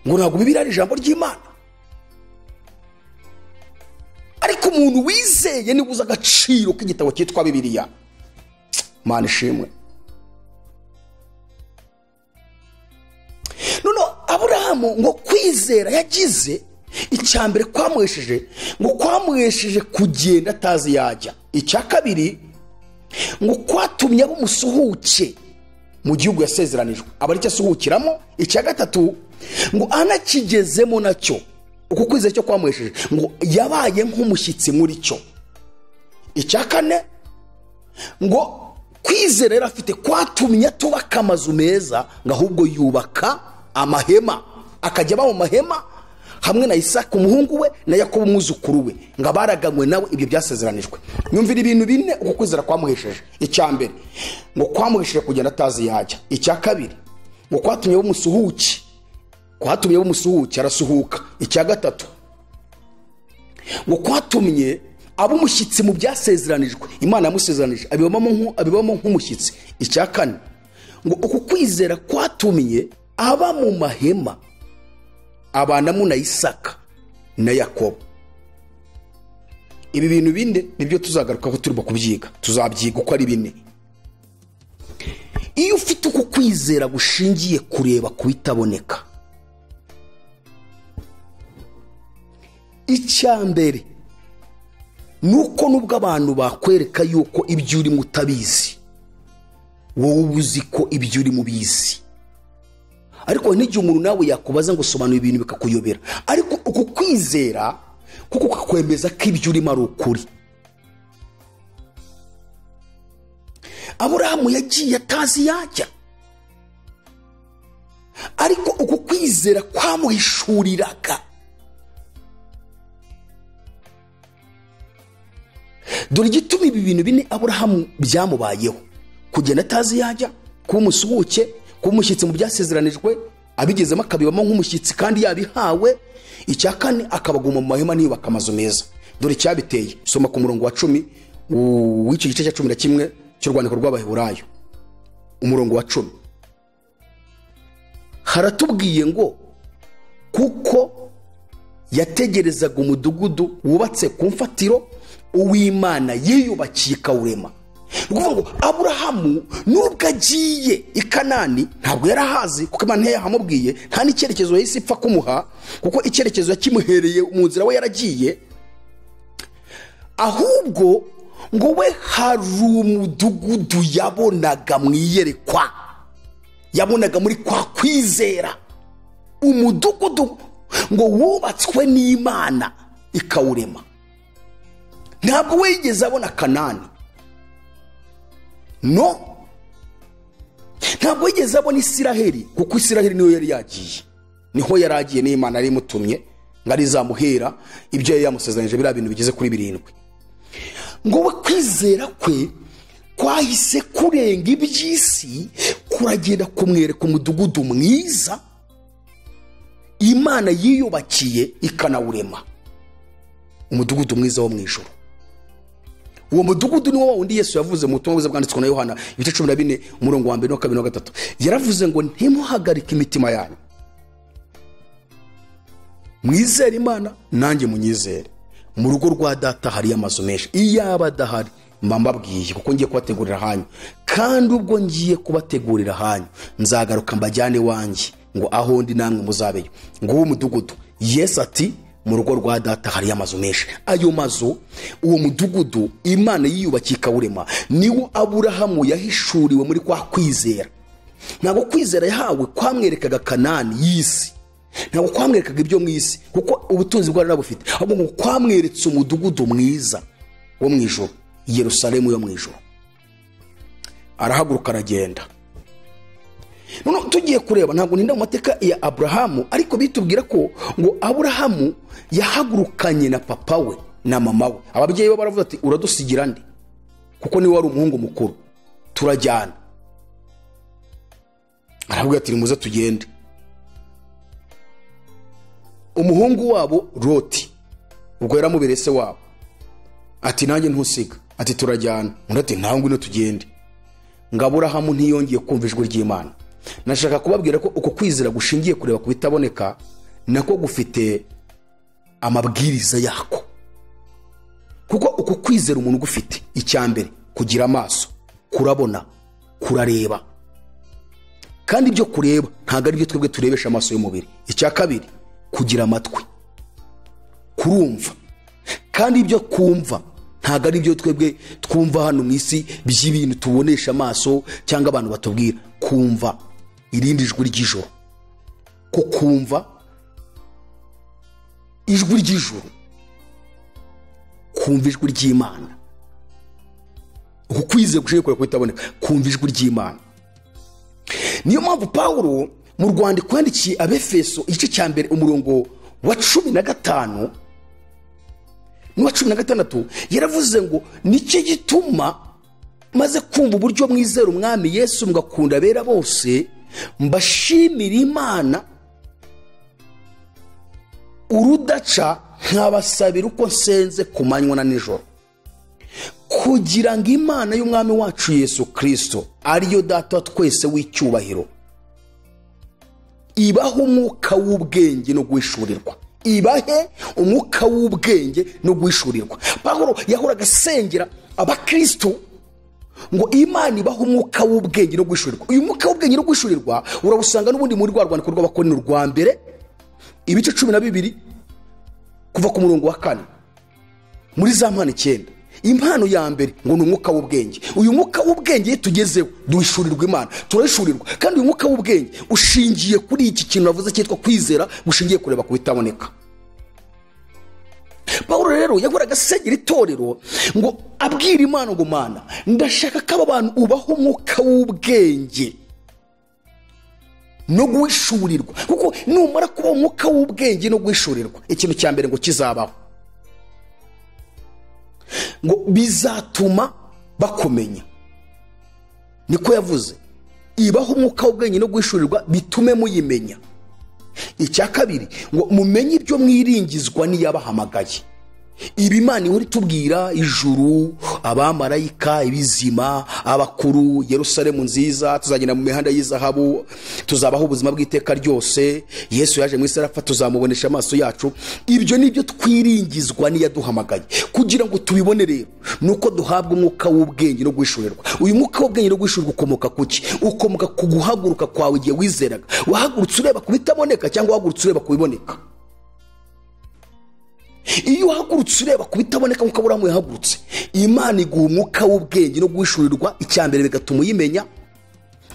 ngo ntabwo Bibiliya ari ijambo ry'Imana, ariko umuntu wizeye niwe uzi agaciro k'igitabo cyitwa Bibiliya. Mana ishimwe. None Aburahamu ngo kwizera yagize, icya mbere kwamuhesheje ngo kwamuhesheje kugenda atazi yajya. Icya kabiri ngo kwatumye aba umusuhuke mu gihugu yasezeranijwe, aba aricyo asuhukiramo. Icya gatatu ngo anakigezemo nacyo, uko kwizera cyo kwamuhesheje ngo yabaye nk'umushyitsi muri cyo. Icya kane ngo kwizera yari afite kwatumye atubaka amazu meza, ngo ahubwo yubaka amahema, akajya aba mu mahema hamwe na Isaka umuhungu we na Yakobo umwuzukuru we, ngo abaraganywe nawe ibyo byasezeranijwe. Nyumvira ibintu bine uko kwizera kwamuhesheje. Icya mbere ngo kwamuhesheje kugenda atazi yajya. Icya kabiri ngo kwatumye bumusuhuke, kwatumye bumusuhuke arasuhuka. Icya gatatu ngo kwatumye aba umushyitsi mu byasezeranijwe, Imana yamusezeranije abibamo nk'umushyitsi. Icya kane ngo uku kwizera kwatumye aba mu mahema abanamo na Isaka na Yakobo. Ibi bintu bine nibyo tuzagarukaho turimo kubyiga, tuzabyiga uko ari bine. Iyo ufite uku kwizera gushingiye kureba ku bitaboneka, icya mbere nuko nubwo abantu bakwereka yuko ibyo urimo utabizi, wowe uzi ko ibyo urimo ubizi. Ariko n'igihe umuntu nawe yakubaza ngo sobanura ibintu bikakuyobera, ariko uku kwizera kuko kakwemeza ko ibyo urimo ari ukuri. Aburahamu yagiye atazi yajya, ariko uku kwizera kwamuhishuriraga. Dore igituma ibi bintu bine Aburahamu byamubayeho: kugenda atazi yajya, kuba umusuhuke, kuba umushyitsi mu byasezeranijwe, abigezemo akabibamo nk'umushyitsi kandi yabihawe. Icya kane, akabaguma mu mahema niyubaka amazu meza. Dore icyabiteye, soma ku murongo wa 10 w'icyo gice cya 11 cy'urwandiko rw'Abaheburayo, umurongo wa 10. Haratubwiye ngo kuko yategerezaga umudugudu wubatse ku mfatiro, uw'Imana yiyubakiye ikawurema. Ni ukuvuga ngo Aburahamu nubwo agiye i Kanani ntabwo yarahazi, kuko Imana ntiyahamubwiye, nta n'icyerekezo yahise ipfa kumuha, kuko icyerekezo yakimuhereye mu nzira we yaragiye. Ahubwo ngo we hari umudugudu yabonaga mu iyerekwa, yabonaga muri kwa kwizera, umudugudu ngo wubatswe n'Imana ikawurema. Ntabwo we yigeze abona Kanani, no, ntabwo yigeze abona Isiraheli, kuko Isiraheli niyo yari yagiye, niho yari agiye n'Imana yari imutumye ngo arizamuhera ibyo yari yamusezeranyije, biriya bintu bigeze kuri 7. Ngo we kwizera kwe kwahise kurenga iby'isi, kuragenda kumwereka umudugudu mwiza Imana yiyubakiye ikanawurema, umudugudu mwiza wo mu ijuru. Uwo mudugudu niwo wundi Yesu yavuze mu butumwa bwiza bwanditswe na Yohana ibice 14 umurongo wa 1 no 2 no 3. Yaravuze ngo ntimuhagarike imitima yanyu, mwizere Imana nanjye munyizere. Mu rugo rwa data hari amazu menshi, iyaba adahari mba mbabwiye, kuko ngiye kubategurira hanyu. Kandi ubwo ngiye kubategurira hanyu, nzagaruka mbajyane wanjye, ngo aho ndi namwe muzabeyo. Ngo uwo mudugudu, Yesu ati mu rugo rwa data hari amazu menshi. Ayo mazu, uwo mudugudu Imana yiyubakiye ikawurema, niwo Aburahamu yahishuriwe muri kwa kwizera. Ntabwo kwizera yahawe kwamwerekaga Kanani y'isi, ntabwo kwamwerekaga ibyo mu isi, kuko ubutunzi bwari bufite, ahubwo ngo kwamweretse umudugudu mwiza wo mu ijuru, Yerusalemu yo mu ijuru. Arahaguruka aragenda. None tugiye kureba, ntabwo ntinda mu mateka ya Aburahamu, ariko bitubwira ko ngo Aburahamu yahagurukanye na papa we na mama we. Ababyeyi be baravuga ati uradusigira nde, kuko niwe wari umuhungu mukuru, turajyana. Aravuga ati nimuze tugende. Umuhungu wabo Loti, ubwo yaramubereye se wabo, ati nanjye ntusiga, ati turajyana. Undi ati ntawe, ngwino tugende. Ngo Aburahamu ntiyongeye kumva ijwi ry'Imana. Nashaka kubabwira ko uko kwizera gushingiye kureba ku bitaboneka nako gufite amabwiriza yako. Kuko uko kwizera umuntu gufite, icya mbere kugira amaso, kurabona, kurareba. Kandi ibyo kureba ntabwo ari byo twebwe turebesha amaso y'umubiri. Icya kabiri kugira amatwi, kurumva. Kandi ibyo kumva ntabwo ari byo twebwe twumva hano mu isi by'ibintu tubonesha amaso cyangwa abantu batubwira. Kumva irindi jwi ry'ijoro, ko kumva ijwi ry'ijoro, kumva ijwi ry'Imana. Uku kwizera gushingiye kureba ku bitaboneka, kumva ijwi ry'Imana. Niyo mpamvu Pawulo mu rwandiko yandikiye Abefeso igice cya 1 umurongo wa 15 n'uwa 16 yaravuze ngo nicyo gituma maze kumva uburyo mwizera umwami Yesu mugakunda abera bose, mbashimira Imana urudaca, nkabasabira uko nsenze ku manywa na nijoro, kugira ngo Imana y'umwami wacu Yesu Kristo, ariyo data wa twese w'icyubahiro, ibahe umwuka w'ubwenge no guhishurirwa. Ibahe umwuka w'ubwenge no guhishurirwa. Pawulo yahoraga asengera abakristo Ngo Imana ibaha umwuka w'ubwenge no guhishurirwa. Uyu mwuka w'ubwenge no guhishurirwa urawusanga n'ubundi muri rwa rwandiko rw'Abakorinto rwa mbere ibice 12 kuva ku murongo wa 4 muri za mpano 9. Impano ya mbere ngo ni umwuka w'ubwenge. Uyu mwuka w'ubwenge tugezeho duhishurirwa Imana, turahishurirwa. Kandi uyu mwuka w'ubwenge ushingiye kuri iki kintu navuze cyitwa kwizera, gushingiye kureba ku bitaboneka. Pawulo rero yahoraga asengera itorero ngo abwira Imana ngo Mana, ndashaka ko aba bantu ubaho umwuka w'ubwenge no guhishurirwa. Kuko numara kuba umwuka w'ubwenge no guhishurirwa, ikintu cya mbere ngo kizabaho, ngo bizatuma bakumenya. Niko yavuze, ibaho umwuka w'ubwenge no guhishurirwa bitume muyimenya. Icya kabiri ngo mumenye ibyo mwiringizwa n'iyabahamagaye. Ibi Imana ihora itubwira, ijuru, abamarayika, ibizima, abakuru, Yerusalemu nziza, tuzagenda mu mihanda y'izahabu, tuzabaho ubuzima bw'iteka ryose, Yesu yaje mu isi arapfa, tuzamubonesha amaso yacu. Ibyo nibyo twiringizwa n'iyaduhamagaye. Kugira ngo tubibone rero nuko duhabwa umwuka w'ubwenge no guhishurirwa. Uyu mwuka w'ubwenge no guhishurirwa ukomoka kuki? Ukomoka ku guhaguruka kwawe igihe wizeraga. Wahagurutse ureba ku bitaboneka cyangwa wahagurutse ureba ku biboneka? Iyo uhagurutse ureba ku bitaboneka nk'uko Aburahamu yahagurutse, Imana iguha umwuka w'ubwenge no guhishurirwa. Icya mbere bigatuma uyimenya.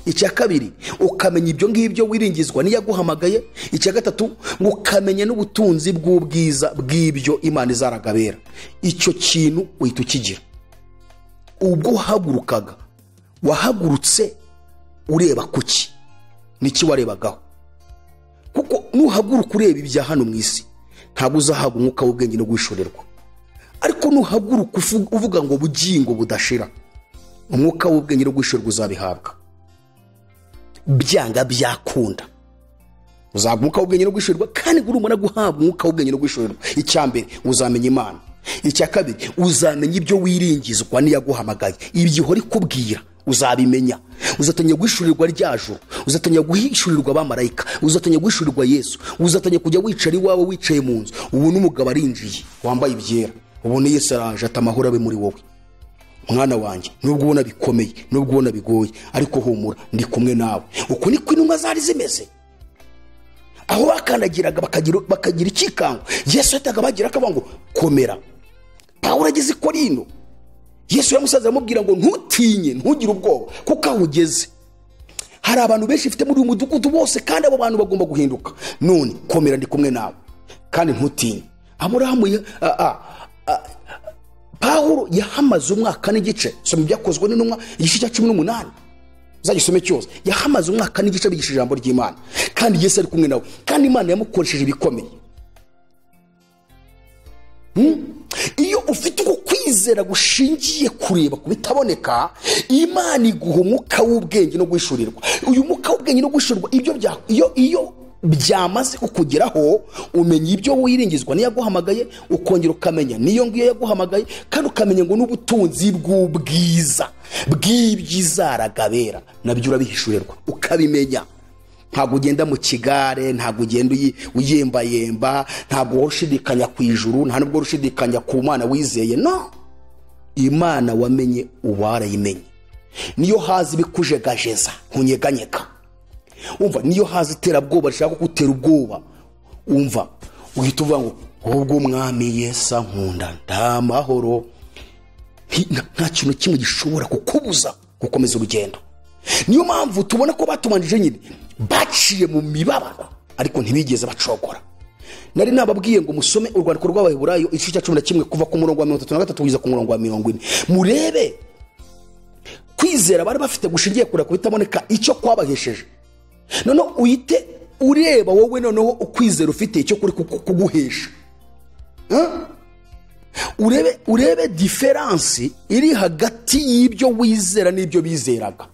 Icya kabiri ukamenya ibyo ngibyo wiringizwa n'iyaguhamagaye. Icya gatatu ngo ukamenya n'ubutunzi bw'ubwiza bw'ibyo Imana izaragabera. Icyo kintu uhita ukigira. Ubwo wahagurukaga, wahagurutse ureba kuki? Niki warebagaho? Kuko nuhaguruka ureba ibya hano mu isi, ntabwo uzahabwa umwuka w'ubwenge no guhishurirwa. Ariko nuhaguruka uvuga ngo bugingo budashira, umwuka w'ubwenge no guhishurirwa uzabihabwa. Byanga byakunda uzahabwa umwuka w'ubwenge no guhishurirwa. Kandi urumara guhabwa umwuka w'ubwenge no guhishurirwa, icya mbere uzamenya Imana. Icya kabiri uzamenya ibyo wiringizwa n'iyaguhamagaye. Ibyo ihora ikubwira uzabimenya. Uzatangira guhishurirwa rya juru, uzatangira guhishurirwa abamarayika, uzatangira guhishurirwa Yesu, uzatangira kujya wicara iwawe wicaye mu nzu, ubona umugabo arinjiye wambaye ibyera, ubona Yesu araje ati amahoro abe muri wowe mwana wanjye, nubwo ubona bikomeye, nubwo ubona bigoye, ariko humura ndi kumwe nawe. Uko niko intumwa zari zimeze. Aho bakandagiraga bakagira ikikango, Yesu yahitaga bagira akavuga ngo komera. Pawulo ageze i Korinto, Yesu yamusaza amubwira ngo ntutinye, ntugire ubwoba, kuko aho ugeze hari abantu benshi ifite muri uyu mudugudu bose, kandi abo bantu bagomba guhinduka. None komera ndi kumwe nawe kandi ntutinye. Aburahamu Pawulo yahamaze umwaka n'igice. Soma Ibyakozwe n'Intumwa igice cya 18, uzagisome cyose. Yahamaze umwaka n'igice abigisha ijambo ry'Imana, kandi Yesu ari kumwe nawe, kandi Imana yamukoresheje ibikomeye. Iyo ufite uko kwizera gushingiye kureba ku bitaboneka, Imana iguha umwuka w'ubwenge no guhishurirwa. Uyu mwuka w'ubwenge no guhishurirwa, iyo byamaze kukugeraho, umenya ibyo wiringizwa n'iyaguhamagaye, ukongera ukamenya niyo ngiyo yaguhamagaye, kandi ukamenya ngo n'ubutunzi bw'ubwiza bw'ibyizaragabera nabyo urabihishurirwa ukabimenya. Ntabwo ugenda mu kigare, ntabwo ugenda uyembayemba, ntabwo ushidikanya ku ijuru, nta nubwo ushidikanya ku Mana wizeye. No, Imana wamenye uwarayimenye. Niyo hazi ibikujegajeza ntunyeganyega. Umva, niyo hazi iterabwoba rishaka kugutera ubwoba, umva uhita uvuga ngo ubwo Umwami Yesu ankunda ndamahoro. Nta kintu kimwe gishobora kukubuza gukomeza urugendo. Niyo mpamvu tubona ko batumanjije nyine baciye mu mibabaro, ariko ntibigeze bacogora. Nari nababwiye ngo musome urwandiko rw'Abaheburayo igice cya 11 kuva ku murongo wa 33 kugeza ku murongo wa 40. Murebe kwizera bari bafite gushingiye kure kubitaboneka icyo kwabahesheje. Noneho uhite ureba wowe noneho ukwizera ufite icyo kuri kuguhesha. Urebe diferansi iri hagati y'ibyo wizera n'ibyo bizeraga.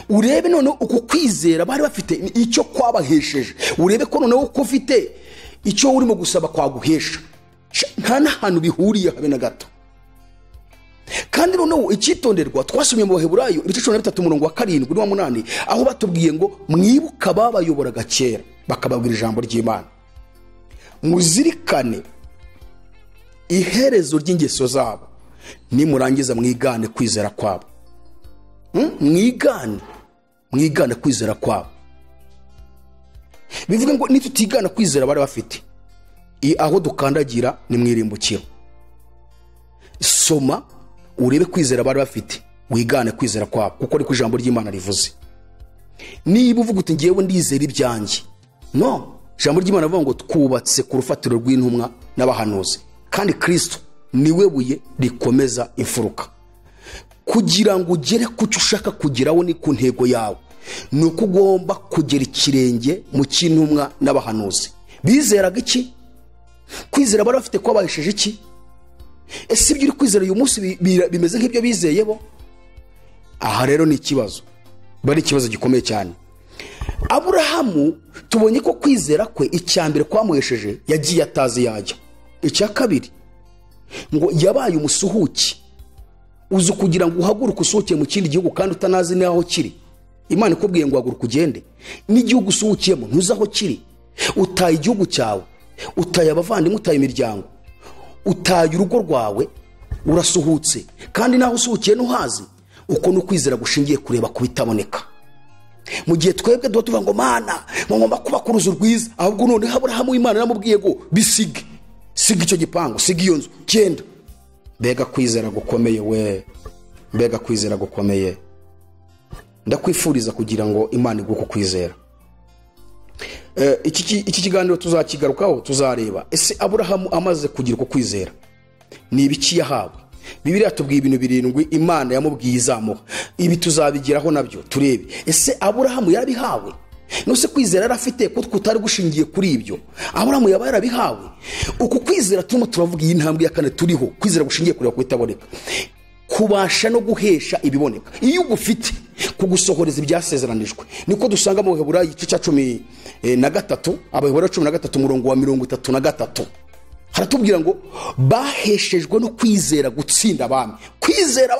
Urebe noneho uku kwizera bari bafite icyo kwabahesheje. Urebe ko noneho uko ufite icyo urimo gusaba kwaguhesha. Nta n'ahantu bihuriye habe na gato. Kandi noneho icyitonderwa twasomye mu Baheburayo ibice 13 umurongo wa 7 n'uwa 8, aho batubwiye ngo mwibuka babayoboraga kera bakababwira ijambo ry'Imana, muzirikane iherezo ry'ingeso zabo Nimurangiza mwigane kwizera kwabo. Mwigane kwizera kwabo. Bivuga ngo nitutigana kwizera bari bafite, aho dukandagira ni mwirimbukiro. Soma urebe kwizera bari bafite, wigane kwizera kwabo, kuko ariko ijambo ry'Imana rivuze. Niba uvuga uti ngewe ndizera ibyanjye, no, ijambo ry'Imana rivuga ngo twubatse ku rufatiro rw'intumwa n'abahanuzi, kandi Kristo niwe buye rikomeza imfuruka. Kugira ngo ugere ku cyo ushaka kugeraho ni ku ntego yawe, ni uko ugomba kugera ikirenge mu cy'intumwa n'abahanuzi. Bizeraga iki? Kwizera bari bafite kwabahesheje iki? Ese ibyo uri kwizera uyu munsi bimeze nk'ibyo bizeye bo? Aha rero ni ikibazo, bari ikibazo gikomeye cyane. Aburahamu tubonye ko kwizera kwe icya mbere kwamuhesheje yagiye atazi yajya. Icya kabiri ngo yabaye umusuhuki. Uzi kugira ngo uhaguruke usohokeye mu kindi gihugu kandi utanazi n'aho kiri. Imana ikubwiye ngo haguruka ugende, n'igihugu usuhukiyemo ntuzi aho kiri. Utaye igihugu cyawe, utaye abavandimwe, utaye imiryango, utaye urugo rwawe, urasuhutse, kandi naho usuhukiye ntuhazi. Uko ni ukwizera gushingiye kureba ku bitaboneka. Mu gihe twebwe duba tuvuga ngo Mana ngomba kubaka uruzu rwiza, ahubwo noneho Aburahamu Imana yaramubwiye ngo bisige, siga icyo gipangu, siga iyo nzu, genda. Mbega kwizera gukomeye we, mbega kwizera gukomeye. Ndakwifuriza kugira ngo Imana iguhe kwizera. Iki kiganiro tuzakigarukaho, tuzareba ese Aburahamu amaze kugira uko kwizera ni ibiki yahawe. Bibiliya tubwiye ibintu 7 Imana yamubwiye izamuha. Ibi tuzabigeraho nabyo turebe ese Aburahamu yarabihawe. Nose kwizera yarafite ko kutari gushingiye kuri ibyo, Aburahamu yaba yarabihawe. Uku kwizera turimo turavuga iyi ntambwe ya kane turiho, kwizera gushingiye kureba kubitaboneka, kubasha no guhesha ibiboneka. Iyo ugufite kugusohoreza ibyasezeranijwe, niko dusanga mu Baheburayo igice cya 13, Abaheburayo 13 umurongo wa 33, haratubwira ngo baheshejwe no kwizera gutsinda abami. Kwizera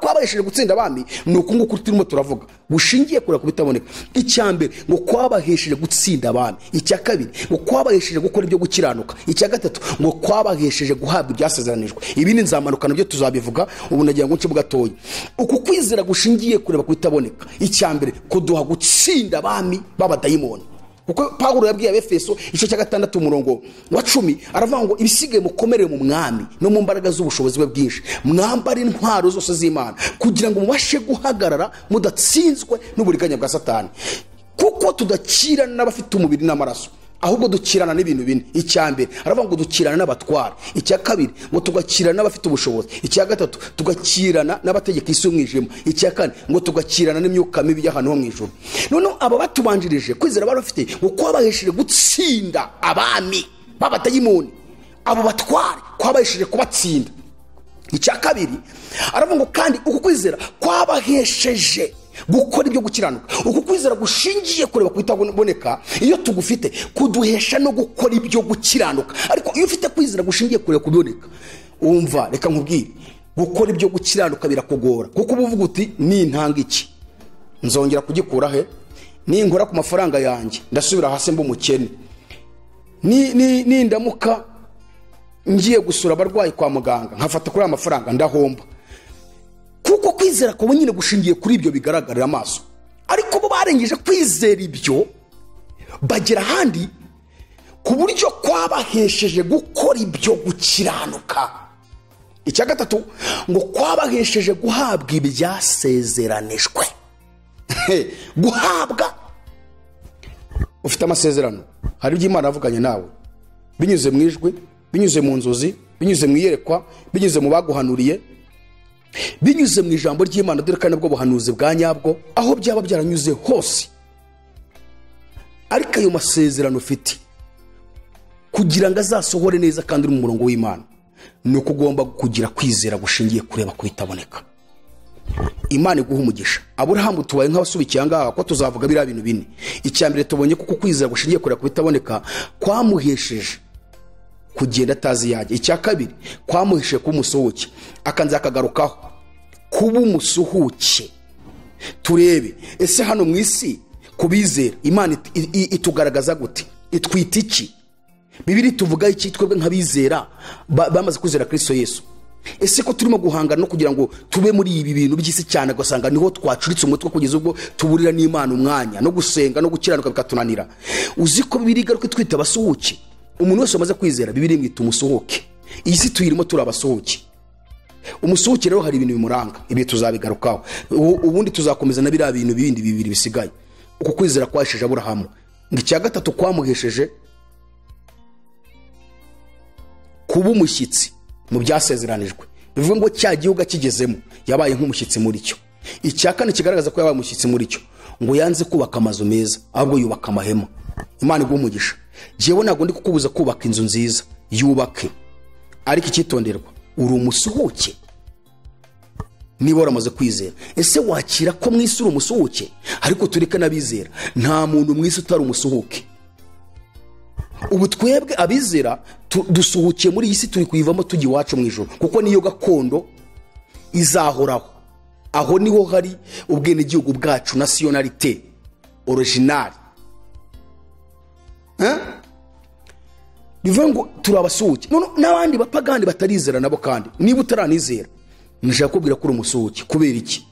kwabahesheje gutsinda abami ni uku nguku turimo turavuga, gushingiye kureba kubitaboneka. Icya mbere ngo kwabahesheje gutsinda abami, icya kabiri ngo kwabahesheje gukora ibyo gukiranuka, icya gatatu ngo kwabahesheje guhabwa ibyasezeranijwe. Ibi ni nzamanuka nabyo tuzabivuga, ubu nagira ngo nce gatoya. Uku kwizera gushingiye kureba kubitaboneka, icya mbere kuduha gutsinda abami b'abadayimoni. Kuko Pawulo yabwiye Abefeso igice cya 6 umurongo wa 10, aravuga ngo ibisigaye mukomere mu mwami no mu mbaraga z'ubushobozi bwe bwinshi, mwambare intwaro zose z'Imana kugira ngo mubashe guhagarara mudatsinzwe n'uburiganya bwa Satani. Kuko tudakirana n'abafite umubiri n'amaraso, ahubwo dukirana n'ibintu bine. Icya mbere aravuga ngo dukirana n'abatwara, icya kabiri ngo tugakirana n'abafite ubushobozi, icya gatatu tugakirana n'abategeka isi y'umwijima, icya kane ngo tugakirana n'imyuka mibi y'ahantu ho mu ijuru. Noneho aba batubanjirije kwizera bari bafite ngo kwabahesheje gutsinda abami b'abadayimoni, abo batware kwabahesheje kubatsinda. Icya kabiri aravuga ngo kandi uku kwizera kwabahesheje gukora ibyo gukiranuka. Uku kwizera gushingiye kureba kubitaboneka, iyo tugufite kuduhesha no gukora ibyo gukiranuka. Ariko iyo ufite kwizera gushingiye kureba kubiboneka, umva reka nkubwire, gukora ibyo gukiranuka birakugora, kuko uba uvuga uti nintanga iki nzongera kugikura he, ninkora ku mafaranga yanjye ndasubira hasi mba umukene, nindamuka ngiye gusura abarwayi kwa muganga nkafata kuri aya mafaranga ndahomba. Kuko kwizera kwawe nyine gushingiye kuri ibyo bigaragarira amaso. Ariko bo barengeje kwizera ibyo bagera ahandi ku buryo kwabahesheje gukora ibyo gukiranuka. Icya gatatu ngo kwabahesheje guhabwa ibyasezeranijwe. Guhabwa, ufite amasezerano, hari ibyo Imana yavuganye nawe binyuze mu ijwi, binyuze mu nzozi, binyuze mu iyerekwa, binyuze mu baguhanuriye, binyuze mu ijambo ry'Imana, dore kandi nabwo buhanuzi bwa nyabwo, aho byaba byaranyuze hose. Ariko ayo masezerano ufite kugira ngo azasohore neza kandi uri mu murongo w'Imana, ni uko ugomba kugira kwizera gushingiye kureba kubitaboneka. Imana iguha umugisha. Aburahamu tubaye nk'abasubikiye ngaha ko tuzavuga biriya bintu bine. Icya mbere tubonye kuko kwizera gushingiye kureba kubitaboneka kwamuhesheje kugenda atazi yajya. Icya kabiri kwamuhesheje kuba umusuhuke, akanza akagarukaho kuba umusuhuke. Turebe ese hano mu isi kubizera Imana itugaragaza gute, itwita iki? Bibiri tuvuga iki twebwe nk'abizera bamaze kwizera Kristo Yesu? Ese ko turimo guhangana no kugira ngo tube muri ibi bintu by'isi cyane, ugasanga niho twacuritse umutwe kugeza ubwo tuburira n'Imana umwanya no gusenga no gukiranuka bikatunanira. Uzi ko Bibiliya igaruka itwita abasuhuke? Umuntu wese wamaze kwizera Bibiliya imwita umusuhuke. Iyi si tuyirimo turi abasuhuke. Umusuhuke rero hari ibintu bimuranga, ibi tuzabigarukaho. Ubundi tuzakomeza na biriya bintu bindi bibiri bisigaye. Uku kwizera kwahesheje Aburahamu, ngo icya gatatu kwamuhesheje kuba umushyitsi mu byasezeranijwe. Bivuga ngo cya gihugu akigezemo yabaye nk'umushyitsi muri cyo. Icya kane kigaragaza ko yabaye umushyitsi muri cyo, ngo yanze kubaka amazu meza ahubwo yubaka amahema. Imana iguhe umugisha. Jewe ntabwo ndi kukubuza kubaka inzu nziza, yubake, ariko icyitonderwa, uri umusuhuke niba waramaze kwizera. Ese wakira ko mu isi uri umusuhuke? Ariko tureke n'abizera, nta muntu mu isi utari umusuhuke. Ubu twebwe abizera dusuhukiye muri iyi si, turi kuyivamo tujya iwacu mu ijuru, kuko niyo gakondo izahoraho. Aho niho hari ubwenegihugu bwacu, nationalité originale. Bivuga ngo turi abasuhuke. None n'abandi bapagani batarizera nabo, kandi niba utaranizera nshaka kubwira ko uri umusuhuke. Kubera iki?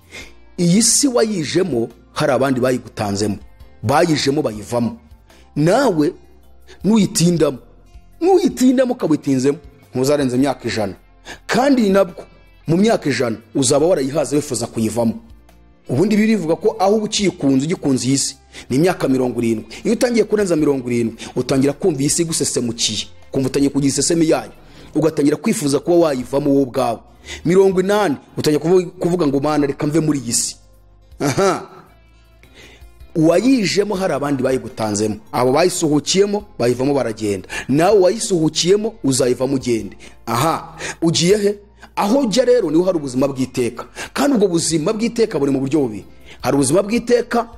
Iyi si wayijemo hari abandi bayigutanzemo, bayijemo bayivamo, nawe nuyitindamo ukabitinzemo ntuzarenza imyaka 100. Kandi nabwo mu myaka 100 uzaba warayihaze wifuza kuyivamo. Ubundi birivuga ko aho ukiyikunze ugikunze iyi si ni imyaka 70. Iyo utangiye kurenza 70 utangira kumva iyi si igusesemukiye, kumva utangiye kugira isesemi yayo, ugatangira kwifuza kuba wayivamo wowe ubwawe. 80 utangiye kuvuga ngo Mana reka mve muri iyi si. Aha, uwayijemo hari abandi bayigutanzemo, abo bayisuhukiyemo bayivamo baragenda, nawe wayisuhukiyemo uzayivamo ugende. Aha, ugiye he? Aho ujya rero niho hari ubuzima bw'iteka. Kandi ubwo buzima bw'iteka buri mu buryo bubiri. Hari ubuzima bw'iteka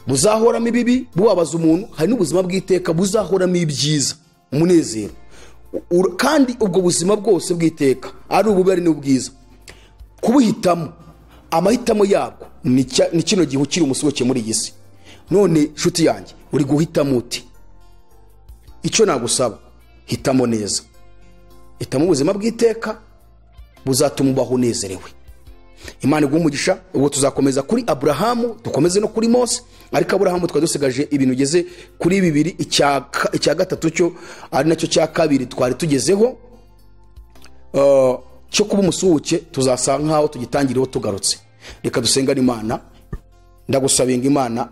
buzahoramo ibibi bubabaza umuntu, hari n'ubuzima bw'iteka buzahoramo ibyiza, umunezero. Kandi ubwo buzima bwose bw'iteka ari ububi ari n'ubwiza, kubuhitamo, amahitamo yabwo ni kino gihe ukiri umusuhuke muri iyi si. None nshuti yanjye, uri guhitamo uti? Icyo nagusaba, hitamo neza, hitamo ubuzima bw'iteka buzatuma ubaho unezerewe. Imana iguhe umugisha. Ubwo tuzakomeza kuri Aburahamu, dukomeze no kuri Mose, ariko Aburahamu twari dusigaje ibintu ugeze kuri bibiri, icya gatatu cyo ari nacyo cya kabiri twari tugezeho, cyo kuba umusuhuke, tuzasa nkaho tugitangiriyeho tugarutse. Reka dusengane Imana. Ndagusabinga Imana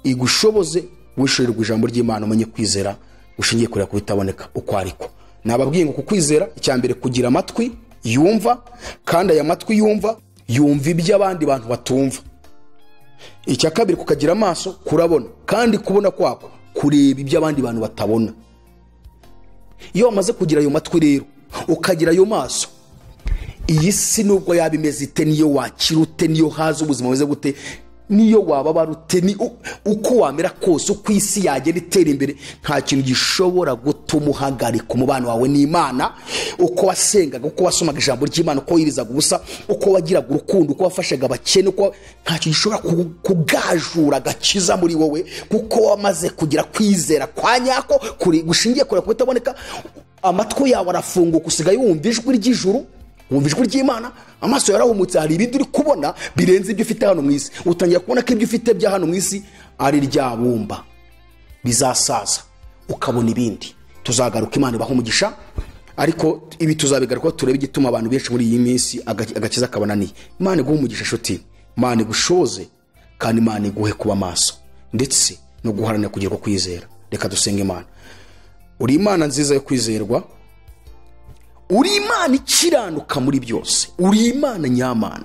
igushoboze wishurirwa ijambo ry'Imana, umenye kwizera ushingiye kureba kubitaboneka uko ariko. Nababwiye ngo kukwizera, icya mbere kugira amatwi yumva, kandi aya matwi yumva yumva ibyo abandi bantu batumva. Icya kabiri kukagira amaso kurabona, kandi kubona kwako kureba ibyo abandi bantu batabona. Iyo wamaze kugira ayo matwi rero ukagira ayo maso, iyi si nubwo yaba imeze ite, niyo wakira ute, niyo haza ubuzima bumeze gute, niyo wababara ute, ni uko wamera kose, uko isi yagenda itera imbere, nta kintu gishobora gutuma uhagarika umubano wawe n'Imana. Uko wasengaga, uko wasomaga ijambo ry'Imana, uko wirizaga ubusa, uko wagiraga urukundo, uko wafashaga abakene, uko, nta kintu gishobora kugajura agakiza muri wowe, kuko wamaze kugira kwizera kwa nyako gushingiye kure kubitaboneka. Amatwi yawe arafunguka, usigaye wumva ijwi ry'ijuru, wumva ijwi ry'Imana, amaso yarahumutse, hari ibindi uri kubona birenze ibyo ufite hano mu isi. Utangira kubona ko ibyo ufite bya hano mu isi ari rya bumba bizasaza, ukabona ibindi. Tuzagaruka, Imana ibahe umugisha. Ariko ibi tuzabigaruka turebe igituma abantu benshi muri iyi minsi agakiza kabananiye. Imana iguhe umugisha nshuti, Imana igushoze, kandi Imana iguhe kuba maso ndetse no guharanira kugira kwizera. Reka dusenge Imana. Uri Imana nziza yo kwizerwa, uri Imana ikiranuka muri byose, uri Imana nyamana,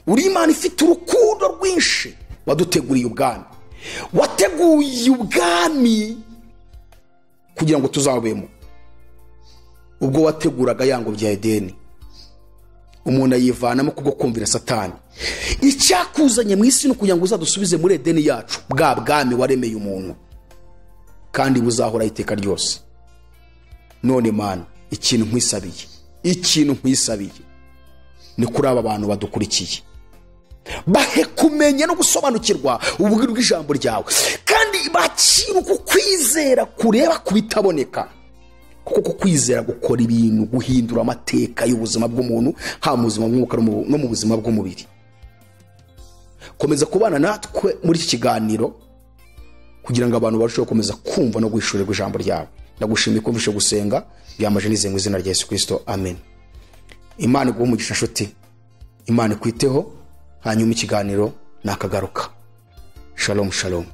uri Imana ifite urukundo rwinshi. Waduteguriye ubwami, wateguye ubwami kugira ngo tuzabemo. Ubwo wateguraga yango bya Edeni, umuntu ayivanamo kubwo kumvira Satani. Icyakuzanye mu isi no kugira ngo uzadusubize muri Edeni yacu, bwa bwami waremeye umuntu, kandi buzahora iteka ryose. None Mana, ikintu nkwisabiye ni kuri aba bantu badukurikiye, bahe kumenya no gusobanukirwa ububwire bw'ijambo ryawe, kandi bakire uku kwizera kureba kubitaboneka, Kuko kwizera gukora ibintu, guhindura amateka y'ubuzima bw'umuntu, haba mu buzima bw'umwuka no mu buzima bw'umubiri. Komeza kubana natwe muri iki kiganiro kugira ngo abantu barusheho gukomeza kumva no guhishurirwa ijambo ryawe. Ndagushimiye kumvishe gusenga byamaje nizeye mu izina rya Yesu Kristo, amen. Imana iguhe umugisha nshuti, Imana ikwiteho. Hanyuma ikiganiro nakagaruka. Shalom shalom.